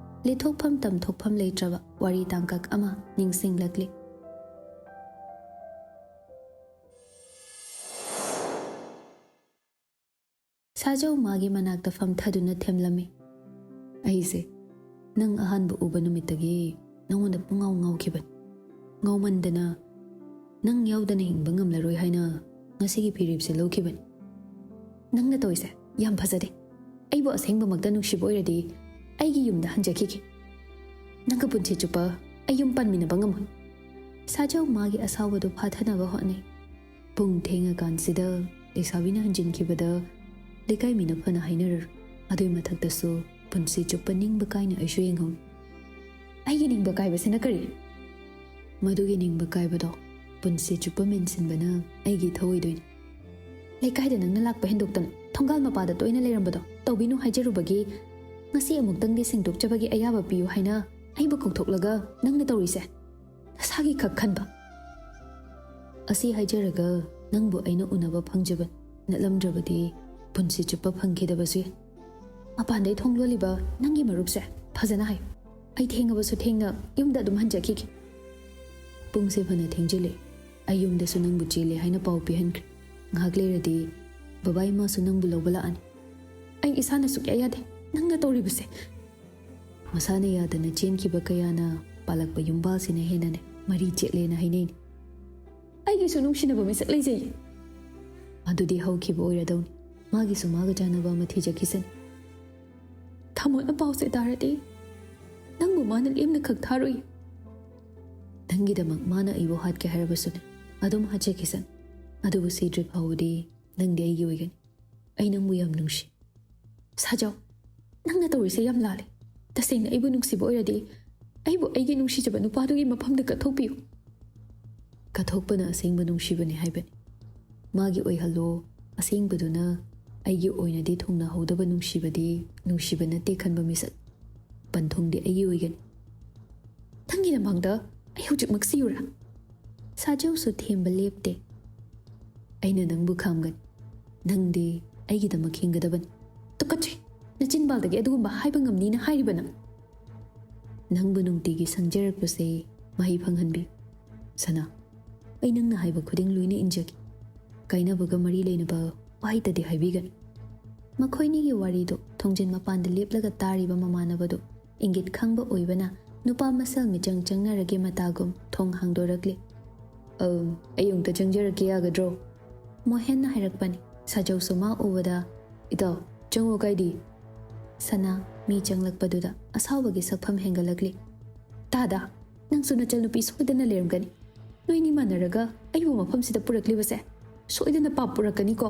ꯂꯤꯊꯣꯛꯐꯝ ꯇꯝꯊꯣꯛꯐꯝ ꯂꯩꯇ꯭ꯔꯕ ꯋꯥꯔꯤ ꯇꯥꯡꯀꯛ ꯑꯃ ꯅꯤꯡꯁꯤꯡꯂꯛꯂꯤ꯫ ꯁꯥꯖꯧ ꯃꯥꯒꯤ ꯃꯅꯥꯛꯇ ꯐꯝꯊꯗꯨꯅ ꯊꯦꯝꯂꯝꯃꯤ꯫ ꯑꯩꯁꯦ ꯅꯪ ꯑꯍꯥꯟꯕ ꯎꯕ ꯅꯨꯃꯤꯠꯇꯒꯤ ꯅꯉꯣꯟꯗ ꯄꯨꯡꯉꯥꯎ ꯉꯥꯎꯈꯤꯕꯅꯤ꯫ ꯉꯥꯎꯃꯟꯗꯅ ꯅꯪ ꯌꯥꯎꯗꯅ ꯍꯤꯡꯕ ꯉꯝꯂꯔꯣꯏ ꯍꯥꯏꯅ ꯉꯁꯤꯒꯤ ꯐꯤꯔꯦꯞꯁꯦ ꯂꯧꯈꯤꯕꯅꯤ꯫ ꯅꯪꯅ ꯇꯧꯔꯤꯁꯦ ꯌꯥꯝ ꯐꯖꯗꯦ꯫ ꯑꯩꯕꯨ ꯑꯁꯦꯡꯕꯃꯛꯇ ꯅꯨꯡꯁꯤꯕ ꯑꯣꯏꯔꯗꯤ ꯑꯩꯒꯤ ꯌꯨꯝꯗ ꯍꯟꯖꯈꯤꯒꯦ꯫ ꯅꯪꯒ ꯄꯨꯟꯁꯤ ꯆꯨꯞꯄ ꯑꯩ ꯌꯨꯝ ꯄꯥꯟꯃꯤꯟꯅꯕ ꯉꯝꯃꯣꯏ꯫ ꯁꯥꯖꯧ ꯃꯥꯒꯤ ꯑꯁꯥꯎꯕꯗꯨ ꯐꯥꯊꯅꯕ ꯍꯣꯠꯅꯩ꯫ ꯄꯨꯡ ꯊꯦꯡꯉꯀꯥꯟꯁꯤꯗ ꯂꯩꯁꯥꯕꯤꯅ ꯍꯟꯖꯤꯟꯈꯤꯕꯗ ꯂꯩꯀꯥꯏ ꯃꯤꯅ ꯐꯅ ꯍꯥꯏꯅꯔꯔꯣꯏ꯫ ꯑꯗꯨꯏ ꯃꯊꯛꯇꯁꯨ ꯄꯨꯟꯁꯤ ꯆꯨꯞꯄ ꯅꯤꯡꯕ ꯀꯥꯏꯅ ꯑꯩꯁꯨ ꯌꯦꯡꯍꯧꯏ꯫ ꯑꯩꯒꯤ ꯅꯤꯡꯕ ꯀꯥꯏꯕꯁꯤꯅ ꯀꯔꯤ? ꯃꯗꯨꯒꯤ ꯅꯤꯡꯕ ꯀꯥꯏꯕꯗꯣ ꯄꯨꯟꯁꯤ ꯆꯨꯞꯄ ꯃꯦꯟꯁꯤꯟꯕꯅ ꯑꯩꯒꯤ ꯏꯊꯧ ꯑꯣꯏꯗꯣꯏꯅꯤ꯫ ꯂꯩꯀꯥꯏꯗ ꯅꯪꯅ ꯂꯥꯛꯄ ꯍꯦꯟꯗꯣꯛꯇꯅ ꯊꯣꯡꯒꯥꯜ ꯃꯄꯥꯗ ꯇꯣꯏꯅ ꯂꯩꯔꯝꯕꯗꯣ ꯇꯧꯕꯤꯅꯨ ꯍꯥꯏꯖꯔꯨꯕꯒꯤ, ꯉꯁꯤ ꯑꯃꯨꯛꯇꯪꯗꯤ ꯁꯦꯡꯗꯣꯛꯆꯕꯒꯤ ꯑꯌꯥꯕ ꯄꯤꯌꯨ ꯍꯥꯏꯅ ꯑꯩꯕꯨ ꯀꯧꯊꯣꯛꯂꯒ ꯅꯪꯅ ꯇꯧꯔꯤꯁꯦ ꯅꯁꯥꯒꯤ ꯈꯛ ꯈꯟꯕ꯫ ꯑꯁꯤ ꯍꯥꯏꯖꯔꯒ ꯅꯪꯕꯨ ꯑꯩꯅ ꯎꯅꯕ ꯐꯪꯖꯕ ꯅꯠꯂꯝꯗ꯭ꯔꯕꯗꯤ ꯄꯨꯟꯁꯤ ꯆꯨꯞꯄ ꯐꯪꯈꯤꯗꯕꯁꯨ ꯌꯥꯏ꯫ ꯃꯄꯥꯟꯗꯩ ꯊꯣꯡ ꯂꯣꯜꯂꯤꯕ ꯅꯪꯒꯤ ꯃꯔꯨꯞꯁꯦ ꯐꯖꯅ ꯍꯥꯏ꯫ ꯑꯩ ꯊꯦꯡꯉꯕꯁꯨ ꯊꯦꯡꯅ ꯌꯨꯝꯗ ꯑꯗꯨꯝ ꯍꯟꯖꯈꯤꯒꯦ꯫ ꯄꯨꯡꯁꯦ ꯐꯅ ꯊꯦꯡꯖꯤꯜꯂꯦ꯫ ꯑꯩ ꯌꯨꯝꯗꯁꯨ ꯅꯪꯕꯨ ꯆꯦꯜꯂꯦ ꯍꯥꯏꯅ ꯄꯥꯎ ꯄꯤꯍꯟꯈ꯭ꯔꯦ꯫ ꯉꯥꯏꯍꯥꯛ ꯂꯩꯔꯗꯤ ꯕꯕꯥ ꯏꯃꯥꯁꯨ ꯅꯪꯕꯨ ꯂꯧꯕ ꯂꯥꯛꯑꯅꯤ꯫ ꯑꯩ ꯏꯁꯥꯅ ꯁꯨꯛꯌꯥ ꯌꯥꯗꯦ꯫ ꯅꯪꯅ ꯇꯧꯔꯤꯕꯁꯦ꯫ ꯃꯁꯥꯅ ꯌꯥꯗꯅ ꯆꯦꯟꯈꯤꯕ ꯀꯌꯥꯅ ꯄꯥꯜꯂꯛꯄ ꯌꯨꯝꯕꯥꯜꯁꯤꯅ ꯍꯦꯟꯅꯅꯦ ꯃꯔꯤ ꯆꯦꯠꯂꯦꯅ ꯍꯥꯏꯅꯩꯅꯦ꯫ ꯑꯩꯒꯤꯁꯨ ꯅꯨꯡꯁꯤꯅꯕ ꯃꯤꯁꯛ ꯂꯩꯖꯩ꯫ ꯑꯗꯨꯗꯤ ꯍꯧꯈꯤꯕ ꯑꯣꯏꯔꯗꯧꯅꯤ꯫ ꯃꯥꯒꯤꯁꯨ ꯃꯥꯒ ꯆꯥꯟꯅꯕ ꯑꯃ ꯊꯤꯖꯈꯤꯁꯅꯤ꯫ ꯊꯃꯣꯏꯅ ꯄꯥꯎꯁꯦ ꯇꯥꯔꯗꯤ ꯅꯪꯕꯨ ꯃꯥꯅ ꯂꯦꯝꯅ ꯈꯛ ꯊꯥꯔꯣꯏ꯫ ꯅꯪꯒꯤꯗꯃꯛ ꯃꯥꯅ ꯑꯩꯕꯨ ꯍꯥꯠꯀꯦ ꯍꯥꯏꯔꯕꯁꯨꯅꯦ, ꯑꯗꯨꯝ ꯍꯥꯠꯆꯈꯤꯁꯅꯨ꯫ ꯑꯗꯨꯕꯨ ꯁꯤꯗ꯭ꯔꯤ ꯐꯥꯎꯕꯗꯤ ꯅꯪꯗꯤ ꯑꯩꯒꯤ ꯑꯣꯏꯒꯅꯤ꯫ ꯑꯩ ꯅꯪꯕꯨ ꯌꯥꯝ ꯅꯨꯡꯁꯤ꯫ ꯁꯥꯖꯥꯎ, ꯅꯪꯅ ꯇꯧꯔꯤꯁꯦ ꯌꯥꯝ ꯂꯥꯜꯂꯦ꯫ ꯇꯁꯦꯡꯅ ꯑꯩꯕꯨ ꯅꯨꯡꯁꯤꯕ ꯑꯣꯏꯔꯗꯤ, ꯑꯩꯕꯨ ꯑꯩꯒꯤ ꯅꯨꯡꯁꯤꯖꯕ ꯅꯨꯄꯥꯗꯨꯒꯤ ꯃꯐꯝꯗ ꯀꯠꯊꯣꯛꯄꯤꯌꯨ꯫ ꯀꯠꯊꯣꯛꯄꯅ ꯑꯁꯦꯡꯕ ꯅꯨꯡꯁꯤꯕꯅꯤ ꯍꯥꯏꯕꯅꯤ꯫ ꯃꯥꯒꯤ ꯑꯣꯏꯍꯜꯂꯣ, ꯑꯁꯦꯡꯕꯗꯨꯅ ꯑꯩꯒꯤ ꯑꯣꯏꯅꯗꯤ ꯊꯨꯡꯅꯍꯧꯗꯕ ꯅꯨꯡꯁꯤꯕꯗꯤ ꯅꯨꯡꯁꯤꯕ ꯅꯠꯇꯦ ꯈꯟꯕ ꯃꯤꯁꯛ꯫ ꯄꯟꯊꯨꯡꯗꯤ ꯑꯩꯒꯤ ꯑꯣꯏꯒꯅꯤ꯫ ꯅꯪꯒꯤ ꯅꯃꯥꯡꯗ ꯑꯩ ꯍꯧꯖꯤꯛꯃꯛ ꯁꯤꯌꯨꯔꯥ? ꯁꯥꯖꯧꯁꯨ ꯊꯦꯝꯕ ꯂꯦꯞꯇꯦ꯫ ꯑꯩꯅ ꯅꯪꯕꯨ ꯈꯥꯝꯒꯅꯤ꯫ ꯅꯪꯗꯤ ꯑꯩꯒꯤꯗꯃꯛ ꯍꯤꯡꯒꯗꯕꯅꯤ꯫ ꯇꯨꯀꯠꯆꯩ! ꯅꯆꯤꯟꯕꯥꯜꯗꯒꯤ ꯑꯗꯨꯒꯨꯝꯕ ꯍꯥꯏꯕ ꯉꯝꯅꯤꯅ ꯍꯥꯏꯔꯤꯕ ꯅꯪ? ꯅꯪꯕꯨ ꯅꯨꯡꯇꯤꯒꯤ ꯁꯪꯖꯔꯛꯄꯁꯦ ꯃꯍꯩ ꯐꯪꯍꯟꯕꯤ꯫ ꯁꯅꯥ, ꯑꯩ ꯅꯪꯅ ꯍꯥꯏꯕ ꯈꯨꯗꯤꯡ ꯂꯣꯏꯅ ꯏꯟꯖꯒꯦ꯫ ꯀꯥꯏꯅꯕꯒ ꯃꯔꯤ ꯂꯩꯅꯕ ꯋꯥꯍꯩꯇꯗꯤ ꯍꯥꯏꯕꯤꯒꯅꯨ꯫ ꯃꯈꯣꯏꯅꯤꯒꯤ ꯋꯥꯔꯤꯗꯨ ꯊꯣꯡꯖꯤꯟ ꯃꯄꯥꯟꯗ ꯂꯦꯞꯂꯒ ꯇꯥꯔꯤꯕ ꯃꯃꯥꯟꯅꯕꯗꯨ ꯏꯪꯒꯤꯠ ꯈꯪꯕ ꯑꯣꯏꯕꯅ ꯅꯨꯄꯥ ꯃꯁꯦꯜ ꯃꯤꯆꯪ ꯆꯪꯅꯔꯒꯦ ꯃꯇꯥꯒꯨꯝ ꯊꯣꯡ ꯍꯥꯡꯗꯣꯔꯛꯂꯦ꯫ "ꯑꯝ, ꯑꯩ ꯑꯃꯨꯛꯇ ꯆꯪꯖꯔꯛꯀꯦ ꯌꯥꯒꯗ꯭ꯔꯣ?" ꯃꯣꯍꯦꯟꯅ ꯍꯥꯏꯔꯛꯄꯅꯤ꯫ ꯁꯥꯖꯧꯁꯨ ꯃꯥ ꯎꯕꯗ, "ꯏꯇꯥꯎ, ꯆꯪꯉꯣ ꯀꯥꯏꯗꯦ꯫" ꯁꯅꯥ ꯃꯤ ꯆꯪꯂꯛꯄꯗꯨꯗ ꯑꯁꯥꯎꯕꯒꯤ ꯁꯛꯐꯝ ꯍꯦꯟꯒꯠꯂꯛꯂꯤ꯫ "ꯇꯥꯗ, ꯅꯪꯁꯨ ꯅꯆꯜꯅꯨꯄꯤ ꯁꯣꯏꯗꯅ ꯂꯩꯔꯝꯒꯅꯤ꯫ ꯅꯣꯏꯅꯤ ꯃꯥꯟꯅꯔꯒ ꯑꯩꯕꯨ ꯃꯐꯝꯁꯤꯗ ꯄꯨꯔꯛꯂꯤꯕꯁꯦ ꯁꯣꯏꯗꯅ ꯄꯥꯞ ꯄꯨꯔꯛꯀꯅꯤꯀꯣ꯫"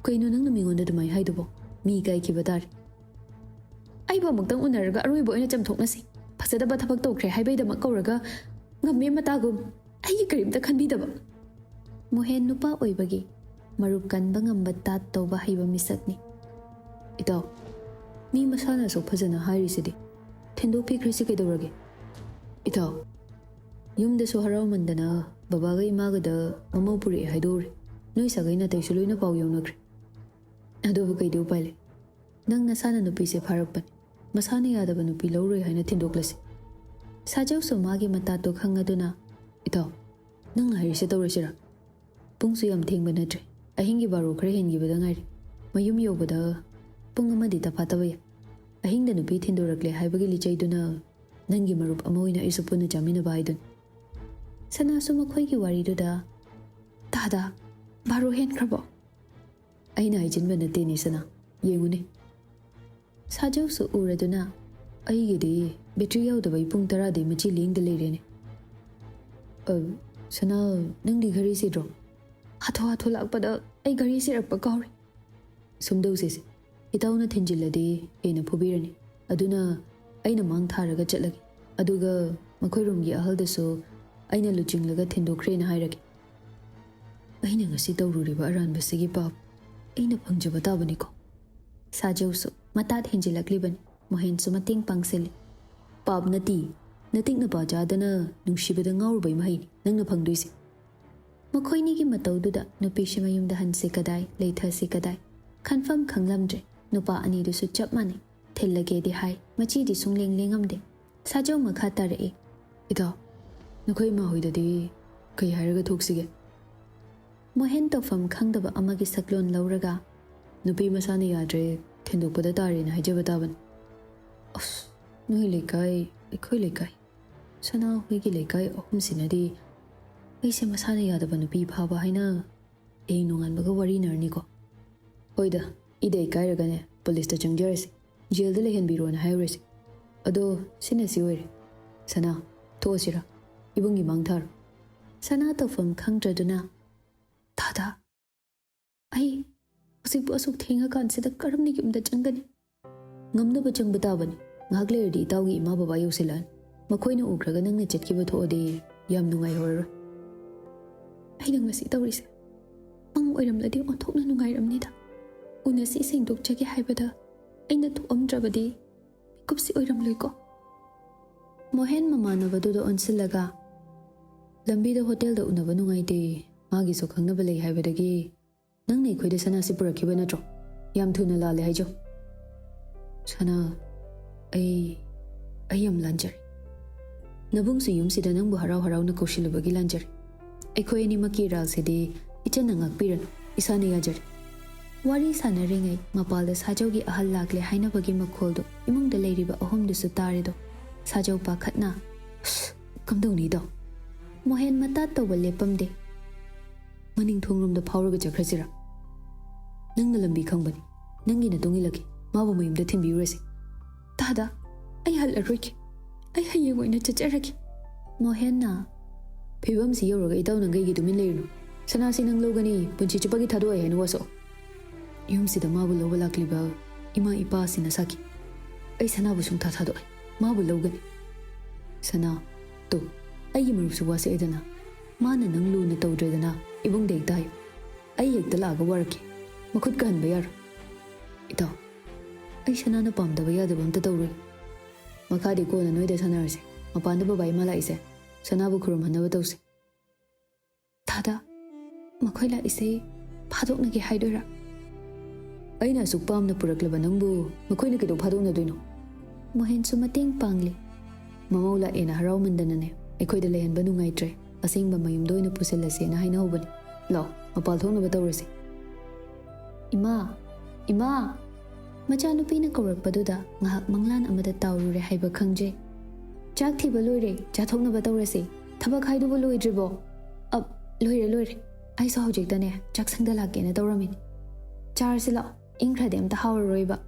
"ꯀꯩꯅꯣ ꯅꯪꯅ ꯃꯤꯉꯣꯟꯗ ꯑꯗꯨꯃꯥꯏꯅ ꯍꯥꯏꯗꯨꯕꯣ? ꯃꯤ ꯏꯀꯥꯏꯈꯤꯕ ꯇꯥꯔꯦ꯫ ꯑꯩꯕꯨ ꯑꯃꯨꯛꯇꯪ ꯎꯅꯔꯒ ꯑꯔꯣꯏꯕ ꯑꯣꯏꯅ ꯆꯝꯊꯣꯛꯅꯁꯤ꯫ ꯐꯖꯗꯕ ꯊꯕꯛ ꯇꯧꯈ꯭ꯔꯦ ꯍꯥꯏꯕꯩꯗꯃꯛ ꯀꯧꯔꯒ ꯉꯝꯃꯦ ꯃꯇꯥꯒꯨꯝ ꯑꯩꯒꯤ ꯀꯔꯤꯝꯇ ꯈꯟꯕꯤꯗꯕ꯫" ꯃꯣꯍꯦꯟ ꯅꯨꯄꯥ ꯑꯣꯏꯕꯒꯤ ꯃꯔꯨꯞ ꯀꯟꯕ ꯉꯝꯕ ꯇꯥꯠ ꯇꯧꯕ ꯍꯩꯕ ꯃꯤꯁꯛꯅꯤ꯫ "ꯏꯇꯥꯎ, ꯃꯤ ꯃꯁꯥꯅ ꯑꯁꯨꯛ ꯐꯖꯅ ꯍꯥꯏꯔꯤꯁꯤꯗꯤ, ꯊꯤꯟꯗꯣꯛꯄꯤꯈ꯭ꯔꯁꯤ ꯀꯩꯗꯧꯔꯒꯦ?" "ꯏꯇꯥꯎ, ꯌꯨꯝꯗꯁꯨ ꯍꯔꯥꯎꯃꯟꯗꯅ ꯕꯕꯥꯒ ꯏꯃꯥꯒꯗ ꯃꯃꯧ ꯄꯨꯔꯛꯑꯦ ꯍꯥꯏꯗꯣꯛꯎꯔꯦ꯫ ꯅꯣꯏ ꯁꯥꯒꯩ ꯅꯥꯇꯩꯁꯨ ꯂꯣꯏꯅ ꯄꯥꯎ ꯌꯧꯅꯈ꯭ꯔꯦ꯫ ꯑꯗꯨꯕꯨ ꯀꯩꯗꯤ ꯎꯄꯥꯏ ꯂꯩ? ꯅꯪ ꯅꯁꯥꯅ ꯅꯨꯄꯤꯁꯦ ꯐꯥꯔꯛꯄꯅꯤ꯫ ꯃꯁꯥꯅ ꯌꯥꯗꯕ ꯅꯨꯄꯤ ꯂꯧꯔꯣꯏ ꯍꯥꯏꯅ ꯊꯤꯟꯗꯣꯛꯂꯁꯤ꯫" ꯁꯥꯖꯧꯁꯨ ꯃꯥꯒꯤ ꯃꯇꯥꯗꯣ ꯈꯪꯉꯗꯨꯅ, "ꯏꯇꯥꯎ, ꯅꯪꯅ ꯍꯥꯏꯔꯤꯁꯦ ꯇꯧꯔꯁꯤꯔꯥ? ꯄꯨꯡꯁꯨ ꯌꯥꯝ ꯊꯦꯡꯕ ꯅꯠꯇ꯭ꯔꯦ꯫ ꯑꯍꯤꯡꯒꯤ ꯕꯥꯔꯣ ꯈꯔ ꯍꯦꯟꯈꯤꯕꯗ ꯉꯥꯏꯔꯤ꯫ ꯃꯌꯨꯝ ꯌꯧꯕꯗ ꯄꯨꯡ ꯑꯃꯗꯤ ꯇꯐꯥꯠꯇꯕ ꯌꯥꯏ꯫ ꯑꯍꯤꯡꯗ ꯅꯨꯄꯤ ꯊꯤꯟꯗꯣꯔꯛꯂꯦ ꯍꯥꯏꯕꯒꯤ ꯂꯤꯆꯩꯗꯨꯅ ꯅꯪꯒꯤ ꯃꯔꯨꯞ ꯑꯃ ꯑꯣꯏꯅ ꯑꯩꯁꯨ ꯄꯨꯟꯅ ꯆꯥꯃꯤꯟꯅꯕ ꯍꯥꯏꯗꯨꯅꯤ꯫" ꯁꯅꯥꯁꯨ ꯃꯈꯣꯏꯒꯤ ꯋꯥꯔꯤꯗꯨꯗ, "ꯇꯥꯗ, ꯕꯥꯔꯣ ꯍꯦꯟꯈ꯭ꯔꯕꯣ?" "ꯑꯩꯅ ꯍꯥꯏꯖꯤꯟꯕ ꯅꯠꯇꯦꯅꯦ ꯁꯅꯥ, ꯌꯦꯡꯉꯨꯅꯦ꯫" ꯁꯥꯖꯧꯁꯨ ꯎꯔꯗꯨꯅ, "ꯑꯩꯒꯤꯗꯤ ꯕꯦꯇ꯭ꯔꯤ ꯌꯥꯎꯗꯕꯩ ꯄꯨꯡ ꯇꯔꯥꯗꯩ ꯃꯆꯤ ꯂꯦꯡꯗ ꯂꯩꯔꯦꯅꯦ꯫ "ꯑ, ꯁꯅꯥ, ꯅꯪꯗꯤ ꯘꯔꯤ ꯁꯤꯗ꯭ꯔꯣ?" "ꯍꯥꯊꯨ ꯍꯥꯊꯨ ꯂꯥꯛꯄꯗ ꯑꯩ ꯘꯔꯤ ꯁꯤꯔꯛꯄ ꯀꯥꯎꯔꯦ꯫" "ꯁꯨꯝ ꯇꯧꯁꯦꯁꯦ, ꯏꯇꯥꯎꯅ ꯊꯤꯟꯖꯤꯜꯂꯗꯤ ꯍꯦꯟꯅ ꯐꯨꯕꯤꯔꯅꯤ꯫ ꯑꯗꯨꯅ ꯑꯩꯅ ꯃꯥꯡ ꯊꯥꯔꯒ ꯆꯠꯂꯒꯦ꯫ ꯑꯗꯨꯒ ꯃꯈꯣꯏ ꯔꯨꯝꯒꯤ ꯑꯍꯜꯗꯁꯨ ꯑꯩꯅ ꯂꯨꯆꯤꯡꯂꯒ ꯊꯤꯟꯗꯣꯛꯈ꯭ꯔꯦꯅ ꯍꯥꯏꯔꯒꯦ꯫ ꯑꯩꯅ ꯉꯁꯤ ꯇꯧꯔꯨꯔꯤꯕ ꯑꯔꯥꯟꯕꯁꯤꯒꯤ ꯄꯥꯞ ꯑꯩꯅ ꯐꯪꯖꯕ ꯇꯥꯕꯅꯤꯀꯣ꯫" ꯁꯥꯖꯧꯁꯨ ꯃꯇꯥꯠ ꯍꯦꯟꯖꯤꯜꯂꯛꯂꯤꯕꯅꯤ꯫ ꯃꯣꯍꯦꯟꯁꯨ ꯃꯇꯦꯡ ꯄꯥꯡꯁꯤꯜꯂꯤ꯫ "ꯄꯥꯞ ꯅꯠꯇꯦ, ꯅꯇꯤꯛ ꯅꯄꯥ ꯆꯥꯗꯅ ꯅꯨꯡꯁꯤꯕꯗ ꯉꯥꯎꯔꯨꯕꯩ ꯃꯍꯩꯅꯤ ꯅꯪꯅ ꯐꯪꯗꯣꯏꯁꯦ꯫" ꯃꯈꯣꯏꯅꯤꯒꯤ ꯃꯇꯧꯗꯨꯗ ꯅꯨꯄꯤꯁꯤ ꯃꯌꯨꯝꯗ ꯍꯟꯁꯤ ꯀꯗꯥꯏ, ꯂꯩꯊꯁꯤ ꯀꯗꯥꯏ, ꯈꯟꯐꯝ ꯈꯪꯂꯝꯗ꯭ꯔꯦ꯫ ꯅꯨꯄꯥ ꯑꯅꯤꯗꯨꯁꯨ ꯆꯞ ꯃꯥꯟꯅꯩ꯫ ꯊꯤꯜꯂꯒꯦꯗꯤ ꯍꯥꯏ, ꯃꯆꯤꯗꯤ ꯁꯨꯡꯂꯦꯡ ꯂꯦꯡꯉꯝꯗꯦ꯫ ꯁꯥꯖꯧ ꯃꯈꯥ ꯇꯥꯔꯛꯏ꯫ "ꯏꯇꯥꯎ, ꯅꯈꯣꯏ ꯏꯃꯥ ꯍꯣꯏꯗꯗꯤ ꯀꯩ ꯍꯥꯏꯔꯒ ꯊꯣꯛꯁꯤꯒꯦ?" ꯃꯣꯍꯦꯟ ꯇꯧꯐꯝ ꯈꯪꯗꯕ ꯑꯃꯒꯤ ꯁꯛꯂꯣꯟ ꯂꯧꯔꯒ, "ꯅꯨꯄꯤ ꯃꯁꯥꯅ ꯌꯥꯗ꯭ꯔꯦ, ꯊꯤꯟꯗꯣꯛꯄꯗ ꯇꯥꯔꯦꯅ ꯍꯥꯏꯖꯕ ꯇꯥꯕꯅꯤ꯫" "ꯑꯁ, ꯅꯣꯏ ꯂꯩꯀꯥꯏ, ꯑꯩꯈꯣꯏ ꯂꯩꯀꯥꯏ, ꯁꯅꯥ ꯍꯣꯏꯒꯤ ꯂꯩꯀꯥꯏ ꯑꯍꯨꯝꯁꯤꯅꯗꯤ ꯑꯩꯁꯦ ꯃꯁꯥꯅ ꯌꯥꯗꯕ ꯅꯨꯄꯤ ꯐꯥꯕ ꯍꯥꯏꯅ ꯍꯌꯦꯡ ꯅꯣꯡꯉꯥꯟꯕꯒ ꯋꯥꯔꯤꯅꯔꯅꯤꯀꯣ꯫" "ꯍꯣꯏꯗ, ꯏꯗ ꯏꯀꯥꯏꯔꯒꯅꯦ ꯄꯨꯂꯤꯁꯇ ꯆꯪꯖꯔꯁꯤ, ꯖꯦꯜꯗ ꯂꯩꯍꯟꯕꯤꯔꯣꯅ ꯍꯥꯏꯔꯨꯔꯁꯤ꯫ ꯑꯗꯣ ꯁꯤꯅ ꯁꯤ ꯑꯣꯏꯔꯦ꯫ ꯁꯅꯥ, ꯊꯣꯛꯑꯁꯤꯔ? ꯏꯕꯨꯡꯒꯤ ꯃꯥꯡ ꯊꯥꯔꯣ꯫" ꯁꯅꯥ ꯇꯧꯐꯝ ꯈꯪꯗ꯭ꯔꯗꯨꯅ, "ꯗꯥꯗꯥ, ꯑꯩ ꯍꯧꯖꯤꯛꯄꯨ ꯑꯁꯨꯛ ꯊꯦꯡꯉꯀꯥꯟꯁꯤꯗ ꯀꯔꯝꯅ ꯌꯨꯝꯗ ꯆꯪꯒꯅꯤ?" "ꯉꯝꯅꯕ ꯆꯪꯕ ꯇꯥꯕꯅꯤ꯫ ꯉꯥꯏꯍꯥꯛ ꯂꯩꯔꯗꯤ ꯏꯇꯥꯎꯒꯤ ꯏꯃꯥ ꯕꯕꯥ ꯌꯧꯁꯤꯜꯂꯛꯑꯅꯤ꯫ ꯃꯈꯣꯏꯅ ꯎꯈ꯭ꯔꯒ ꯅꯪꯅ ꯆꯠꯈꯤꯕ ꯊꯣꯛꯑꯗꯤ ꯌꯥꯝ ꯅꯨꯡꯉꯥꯏꯍꯧꯔꯔꯣꯏ꯫" "ꯑꯩꯅ ꯉꯁꯤ ꯇꯧꯔꯤꯁꯦ ꯃꯪ ꯑꯣꯏꯔꯝꯂꯗꯤ ꯑꯣꯟꯊꯣꯛꯅ ꯅꯨꯡꯉꯥꯏꯔꯝꯅꯤꯗ꯫ ꯎꯅꯁꯤ ꯁꯦꯡꯗꯣꯛꯆꯒꯦ ꯍꯥꯏꯕꯗ ꯑꯩꯅ ꯊꯣꯛꯑꯝꯗ꯭ꯔꯕꯗꯤ ꯃꯤꯀꯨꯞꯁꯤ ꯑꯣꯏꯔꯝꯂꯣꯏꯀꯣ꯫" ꯃꯣꯍꯦꯟ ꯃꯃꯥꯟꯅꯕꯗꯨꯗ ꯑꯣꯟꯁꯤꯜꯂꯒ, "ꯂꯝꯕꯤꯗ ꯍꯣꯇꯦꯜꯗ ꯎꯅꯕ ꯅꯨꯡꯉꯥꯏꯇꯦ, ꯃꯥꯒꯤꯁꯨ ꯈꯪꯅꯕ ꯂꯩ ꯍꯥꯏꯕꯗꯒꯤ ꯅꯪꯅ ꯑꯩꯈꯣꯏꯗ ꯁꯅꯥꯁꯤ ꯄꯨꯔꯛꯈꯤꯕ ꯅꯠꯇ꯭ꯔꯣ? ꯌꯥꯝ ꯊꯨꯅ ꯂꯥꯜꯂꯦ ꯍꯥꯏꯖꯧ꯫" "ꯁꯅꯥ, ꯑꯩ, ꯑꯩ ꯌꯥꯝ ꯂꯥꯟꯖꯔꯦ꯫ ꯅꯕꯨꯡꯁꯨ ꯌꯨꯝꯁꯤꯗ ꯅꯪꯕꯨ ꯍꯔꯥꯎ ꯍꯔꯥꯎꯅ ꯀꯧꯁꯤꯜꯂꯨꯕꯒꯤ ꯂꯥꯟꯖꯔꯦ꯫ ꯑꯩꯈꯣꯏ ꯑꯅꯤꯃꯛꯀꯤ ꯏꯔꯥꯜꯁꯤꯗꯤ ꯏꯆꯟꯅ ꯉꯥꯛꯄꯤꯔꯅꯨ, ꯏꯁꯥꯅ ꯌꯥꯖꯔꯦ꯫" ꯋꯥꯔꯤ ꯁꯥꯟꯅꯔꯤꯉꯩ ꯃꯄꯥꯜꯗ ꯁꯥꯖꯧꯒꯤ ꯑꯍꯜ ꯂꯥꯛꯂꯦ ꯍꯥꯏꯅꯕꯒꯤ ꯃꯈꯣꯜꯗꯨ ꯏꯃꯨꯡꯗ ꯂꯩꯔꯤꯕ ꯑꯍꯨꯝꯗꯨꯁꯨ ꯇꯥꯔꯦꯗꯣ꯫ ꯁꯥꯖꯧ ꯄꯥꯈꯠꯅ, "ꯀꯝꯗꯧꯅꯤꯗꯣ?" ꯃꯣꯍꯦꯟ ꯃꯇꯥꯠ ꯇꯧꯕ ꯂꯦꯞꯄꯝꯗꯦ꯫ "ꯃꯅꯤꯡ ꯊꯣꯡꯔꯣꯝꯗ ꯐꯥꯎꯔꯒ ꯆꯠꯈ꯭ꯔꯁꯤꯔꯥ? ꯅꯪꯅ ꯂꯝꯕꯤ ꯈꯪꯕꯅꯤ, ꯅꯪꯒꯤ ꯅꯇꯨꯡ ꯏꯜꯂꯛꯀꯦ, ꯃꯥꯕꯨ ꯃꯌꯨꯝꯗ ꯊꯤꯟꯕꯤꯔꯨꯔꯁꯤ꯫" "ꯗꯥꯗꯥ, ꯑꯩ ꯍꯜꯂꯔꯣꯏꯒꯦ, ꯑꯩ ꯍꯌꯦꯡ ꯑꯣꯏꯅ ꯆꯠꯆꯔꯒꯦ꯫" ꯃꯣꯍꯦꯟꯅ, ꯐꯤꯕꯝꯁꯤ ꯌꯧꯔꯒ ꯏꯇꯥꯎ ꯅꯪ ꯀꯩꯒꯤ ꯇꯨꯃꯤꯟ ꯂꯩꯔꯤꯅꯣ? ꯁꯅꯥꯁꯤ ꯅꯪ ꯂꯧꯒꯅꯤ, ꯄꯨꯟꯁꯤ ꯆꯨꯞꯄꯒꯤ ꯊꯥꯗꯣꯛꯑꯣꯏ ꯍꯥꯏꯅ ꯋꯥꯁꯛꯑꯣ꯫ ꯌꯨꯝꯁꯤꯗ ꯃꯥꯕꯨ ꯂꯧꯕ ꯂꯥꯛꯂꯤꯕ ꯏꯃꯥ ꯏꯄꯥꯁꯤꯅ ꯁꯥꯈꯤ꯫ ꯑꯩ ꯁꯅꯥꯕꯨ ꯁꯨꯡꯊꯥ ꯊꯥꯗꯣꯛꯑꯣꯏ꯫ ꯃꯥꯕꯨ ꯂꯧꯒꯅꯤ꯫ ꯁꯅꯥ, ꯇꯨ, ꯑꯩꯒꯤ ꯃꯔꯨꯞꯁꯨ ꯋꯥꯁꯛꯑꯦꯗꯅ꯫ ꯃꯥꯅ ꯅꯪ ꯂꯨꯅ ꯇꯧꯗ꯭ꯔꯦꯗꯅ, ꯏꯕꯨꯡꯗ ꯍꯦꯛꯇ ꯍꯥꯏꯌꯨ꯫ ꯑꯩ ꯍꯦꯛꯇ ꯂꯥꯛꯑꯒ ꯋꯥꯔꯛꯀꯦ꯫ ꯃꯈꯨꯠ ꯀꯥꯍꯟꯕ ꯌꯥꯔꯣꯏ꯫ ꯏꯇꯥꯎ, ꯑꯩ ꯁꯅꯥꯅ ꯄꯥꯝꯗꯕ ꯌꯥꯗꯕ ꯑꯝꯇ ꯇꯧꯔꯣꯏ꯫ ꯃꯈꯥꯗꯤ ꯀꯣꯟꯅ ꯅꯣꯏꯗ ꯁꯥꯟꯅꯔꯁꯦ꯫ ꯃꯄꯥꯟꯗ ꯕꯕꯥ ꯏꯃꯥ ꯂꯥꯛꯏꯁꯦ꯫ ꯁꯅꯥꯕꯨ ꯈꯨꯔꯨꯝꯍꯟꯅꯕ ꯇꯧꯁꯦ꯫ ꯗꯥꯗꯥ, ꯃꯈꯣꯏ ꯂꯥꯛꯏꯁꯦ ꯐꯥꯗꯣꯛꯅꯒꯦ ꯍꯥꯏꯗꯣꯏꯔꯥ? ꯑꯩꯅ ꯑꯁꯨꯛ ꯄꯥꯝꯅ ꯄꯨꯔꯛꯂꯕ ꯅꯪꯕꯨ ꯃꯈꯣꯏꯅ ꯀꯩꯗꯧ ꯐꯥꯗꯣꯛꯅꯗꯣꯏꯅꯣ? ꯃꯣꯍꯦꯟꯁꯨ ꯃꯇꯦꯡ ꯄꯥꯡꯂꯤ꯫ ꯃꯃꯧ ꯂꯥꯛꯑꯦꯅ ꯍꯔꯥꯎꯃꯟꯗꯅꯅꯦ, ꯑꯩꯈꯣꯏꯗ ꯂꯩꯍꯟꯕ ꯅꯨꯡꯉꯥꯏꯇ꯭ꯔꯦ꯫ ꯑꯁꯦꯡꯕ ꯃꯌꯨꯝꯗ ꯑꯣꯏꯅ ꯄꯨꯁꯤꯜꯂꯁꯦꯅ ꯍꯥꯏꯅꯍꯧꯕꯅꯤ꯫ ꯂꯥꯛꯑꯣ, ꯃꯄꯥꯜ ꯊꯣꯛꯅꯕ ꯇꯧꯔꯁꯤ꯫ ꯏꯃꯥ, ꯏꯃꯥ! ꯃꯆꯥꯅꯨꯄꯤꯅ ꯀꯧꯔꯛꯄꯗꯨꯗ ꯉꯥꯏꯍꯥꯛ ꯃꯪꯂꯥꯟ ꯑꯃꯗ ꯇꯥꯎꯔꯨꯔꯦ ꯍꯥꯏꯕ ꯈꯪꯖꯩ꯫ ꯆꯥꯛ ꯊꯤꯕ ꯂꯣꯏꯔꯦ, ꯆꯥꯊꯣꯛꯅꯕ ꯇꯧꯔꯁꯤ꯫ ꯊꯕꯛ ꯍꯥꯏꯗꯨꯕꯨ ꯂꯣꯏꯗ꯭ꯔꯤꯕꯣ? ꯑꯞ, ꯂꯣꯏꯔꯦ, ꯂꯣꯏꯔꯦ꯫ ꯑꯩꯁꯨ ꯍꯧꯖꯤꯛꯇꯅꯦ ꯆꯥꯛꯁꯪꯗ ꯂꯥꯛꯀꯦꯅ ꯇꯧꯔꯝꯃꯤꯅꯤ꯫ ꯆꯥꯔꯁꯤ ꯂꯥꯛꯑꯣ, ꯏꯪꯈ꯭ꯔꯗꯤ ꯑꯝꯇ ꯍꯥꯎꯔꯔꯣꯏꯕ꯫